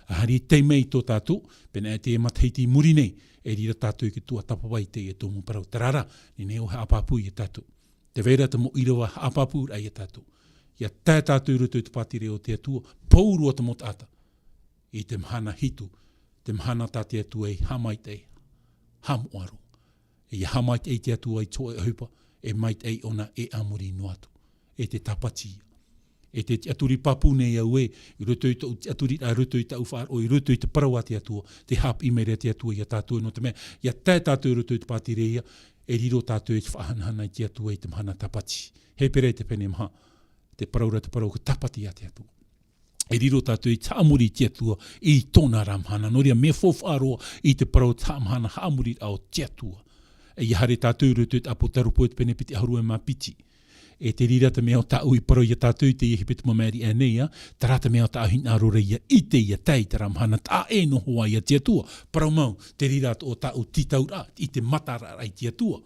ʻA haere i te mea i tō tātou, pēnei te matahiti i muri nei, e riro tātou i te tuatāpapa i teie tumu parau. Terā rā, nehenehe ʻoe e haʻapāpū ia tātou. Tē vai ra te mau ʻīrava haʻapāpūraʻa ia tātou. ʻIa tae tātou i roto i te pātireia o te Atua, pauroa te mau taʻata. I te mahana hitu, te mahana tā te Atua e haʻamaitaʻi, haʻamoʻa roa. E ʻia haʻamaitaʻi te Atua i te hōʻē ʻohipa, e maitaʻi ʻōna e a muri noa atu. E te tāpati ia. E te tiʻaturi pāpū nei au ē, i roto i tōʻu tiʻaturiraʻa, i roto i tāʻu faʻaroʻo, i roto i te parau a te Atua, tē haʻapiʻi mai ra te Atua ia tātou, nō te mea, ʻia tae tātou i roto i te pātireia, e riro tātou i te faʻahanahana i te Atua i te mahana tāpati. Hepera i te pene maha, te parau ra te parau, ko te tāpati a te Atua. E riro tātou i te haʻamori i te Atua i tōna ra mahana. Nō reira, mea faufaʻa roa i te parau te haʻamahana haʻamoriraʻa o te Atua. E ʻia haere tātou i roto i te ʻApotarupo i te pene piti ʻahuru e mā piti. E te reira te mea ʻo tāʻu i parau ia tātou i teie hepetoma maʻeriʻa nei, ā, terā te mea ʻo tāʻu hinaʻaro ra ʻia ʻite ʻia tae i terā mahana taʻa ʻē noa ia te Atua. Parau mau, te reira atoʻa tāʻu tītauraʻa i te mataraʻa i te Atua.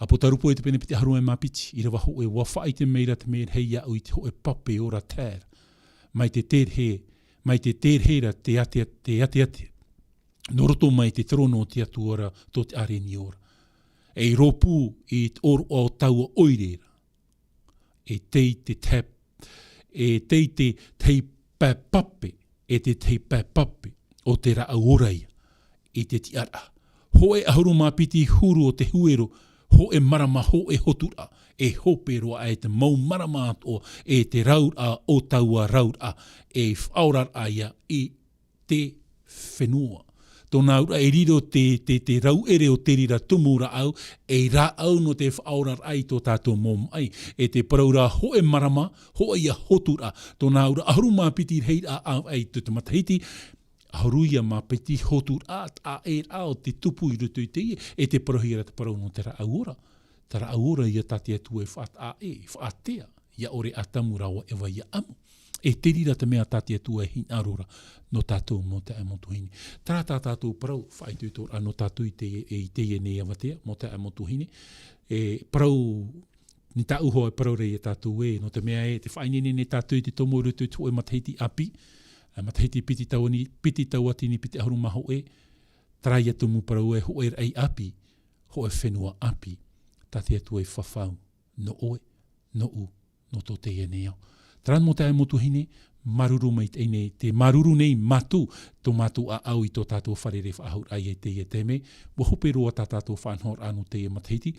ʻApotarupo i te pene piti ʻahuru e mā piti, ʻīrava hōʻē, ʻua faʻaʻite mai ra te merahi iāʻu i te hōʻē pape ora tae ra. Mai te terehē, mai te terehē ra te ate, te ateate. Nō roto mai te terōno o te Atua ra, tō te ʻārenio ra. E rōpū i te ʻōroʻa o taua ʻoire ra. E tei te tahi, e tei te tahi pae pape, e te tahi pae pape o te rāʻau ora ia, i te tiʻaraʻa. Hōʻē ʻahuru mā piti huru o te huero, hōʻē marama, hōʻē hoturaʻa, e hope roa aʻe te mau marama atoʻa, e te rauraʻa o taua rauraʻa, e faʻaoraraʻa ia i te fenua. Tōna auraʻa e riro te, te, te rauʻere o te reira tumu rāʻau, ei rāʻau nō te faʻaoraraʻa i tō tātou mau maʻi. E te parau ra hōʻē marama, hōʻē ia hoturaʻa. Tōna auraʻa ʻahuru mā piti rahiraʻa ʻāvaʻe i te matahiti, ʻahuru ia mā piti hoturaʻa, taʻa ʻē ra o te tupu i roto i teie, e tē parauhia ra te parau nō te rāʻau ora. Te rāʻau ora ia tā te Atua e faʻataʻa ʻē, e faʻatea, ia ʻore ʻo Atamu rāua ʻo Eva ia ʻamu. E te reira te mea tā te Atua e hinaʻaro ra nō tātou mau taeaʻe mau tuahine. Terā tā tātou parau faʻaitoitoraʻa nō tātou i te, i teie nei avatea, mau taeaʻe mau tuahine. E parau, nā tāʻu hoʻi e parau ra ia tātou ē, nō te mea ē, tē faʻaineine nei tātou i te tomo i roto i te hōʻē matahiti ʻāpī, ā, matahiti piti tauatini, piti tauatini piti ʻahuru mā hōʻē, terā ia tumu parau ē, hōʻē raʻi ʻāpī, hōʻē fenua ʻāpī, tā te Atua e fafau nō ʻoe, nōʻu, nō tō teie nei ao. Terā mau taeaʻe mau tuahine, māuruuru maitaʻi nei, tē māuruuru nei mātou, tō mātou ʻāʻau i tō tātou fārerei faʻahou ra i teie taime, ʻua hope roa tā tātou faʻanahoraʻa nō teie matahiti,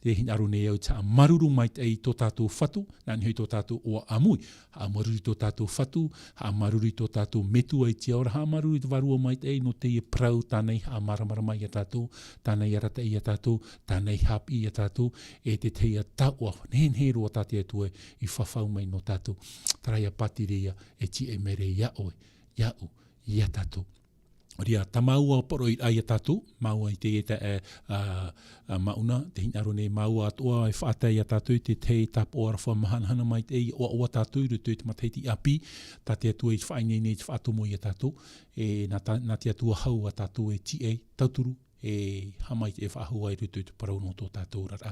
tē hinaʻaro nei au i te haʻamāuruuru maitaʻi i tō tātou Fatu, nā niʻa hoʻi tō tātou ʻoaʻoa ʻāmui, haʻamāuruuru i tō tātou Fatu, haʻamāuruuru i tō tātou Metua i te ao ra, haʻamāuruuru i te Vārua Maitaʻi nō teie parau, tāna i haʻamāramarama ia tātou, tāna i arataʻi ia tātou, tāna i haʻapiʻi ia tātou, e te tahi ā taoʻa nehenehe roa tā te Atua i fafau mai nō tātou. Terā ia pātireia e tīaʻi mai ra iā ʻoe, iāʻu, ia tātou. Nō reira, tā māua poroʻi ia tātou, māua i teie taeaʻe, ā, ā, Mauna, tē hinaʻaro nei māua atoʻa e faʻatae ia tātou i te tahi tāpaʻo aroha mahanahana maitaʻi, ʻoaʻoa tātou i roto i te matahiti ʻāpī, tā te Atua i faʻaineine, i faʻatomo ia tātou, e nā tā, nā te Atua hau ā tātou e tīaʻi, tauturu, e haʻamaitaʻi faʻahou i roto i te parau nō tō tātou oraraʻa.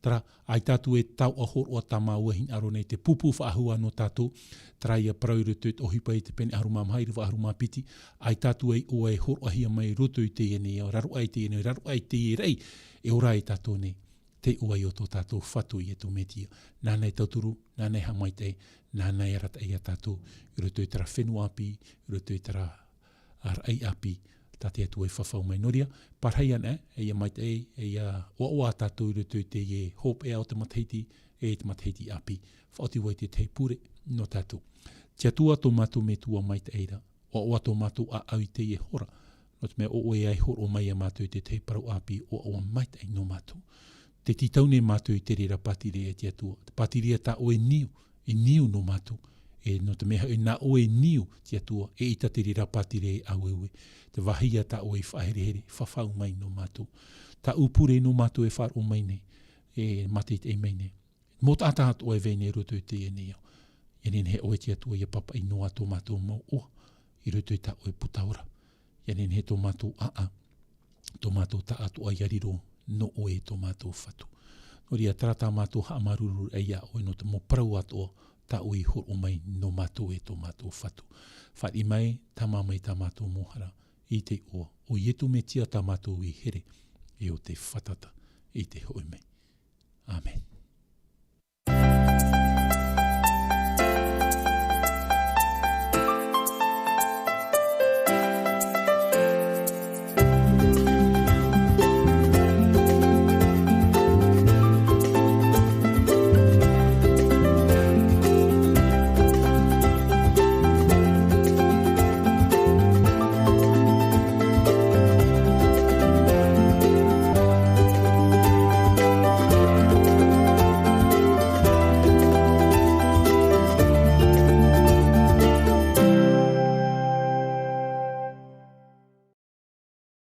Terā, ʻaita tātou e taoʻa hōroʻa, tā māua e hinaʻaro nei te pupu faʻahou nō tātou, terā ia parau i roto i te ʻOhipa i te pene ʻahuru mā maha, ʻīrava ʻahuru mā piti, ʻaita tātou e ʻoaʻoa e hōroʻahia mai i roto i teie nei ao, raro aʻe i teie nei, raro aʻe i teie raʻi, e ora ai tātou nei, te ʻoaʻoa o tō tātou Fatu Iesu Mesia. Nāna e tauturu, nāna e haʻamaitaʻi, nāna e arataʻi ia tātou, i roto i terā fenua ʻāpī, i roto i terā ā, raʻi ʻāpī, tā te Atua e fafau mai. Nō reira, pārahi ana, e ʻia maitaʻi, e ʻia ʻoaʻoa tātou i roto i teie hopeʻa o te matahiti, e te matahiti ʻāpī. Faʻaoti vau i te tahi pure nō tātou. Te Atua tō mātou Metua maitaʻi ra, ʻoaʻoa tō mātou ʻāʻau i teie hora, nō te mea ʻo ʻoe e hōroʻa mai ia mātou i te tahi parau ʻāpī, ʻoaʻoa maitaʻi nō mātou. Tē tītau nei mātou i te reira pātireia e te Atua, te pātireia tā ʻoe e niu, e niu nō mātou, E nō te mea hoʻi nā ʻoe niu te Atua, eʻita te reira pātireia e ʻāueue. Te vāhi ia tā ʻoe i faʻaherehere, fafau mai nō mātou. Tāʻu pure nō mātou e faʻaroʻo mai nei, e mātaʻitaʻi mai nei. Mau taʻata atoʻa e vai nei i roto i teie nei ao. ʻIa nehenehe ʻoe te Atua ʻia pāpaʻi noa tō mātou mau ʻoa i roto i tā ʻoe puta ora. ʻIa nehenehe tō mātou ʻāʻau, tō mātou taʻatoʻa ʻia riro nō ʻoe e tō mātou Fatu. Nō reira, terā tā mātou haʻamāuruururaʻa iā ʻoe nō te mau parau atoʻa tā ʻoe i hōroʻa mai nō mātou e tō mātou Fatu. Fāriʻi mai, tāmā mai tā mātou mau hara, i te iʻoa o Ietu Metia tā mātou i here, e ʻo tei fātata i te hoʻi mai. Amen.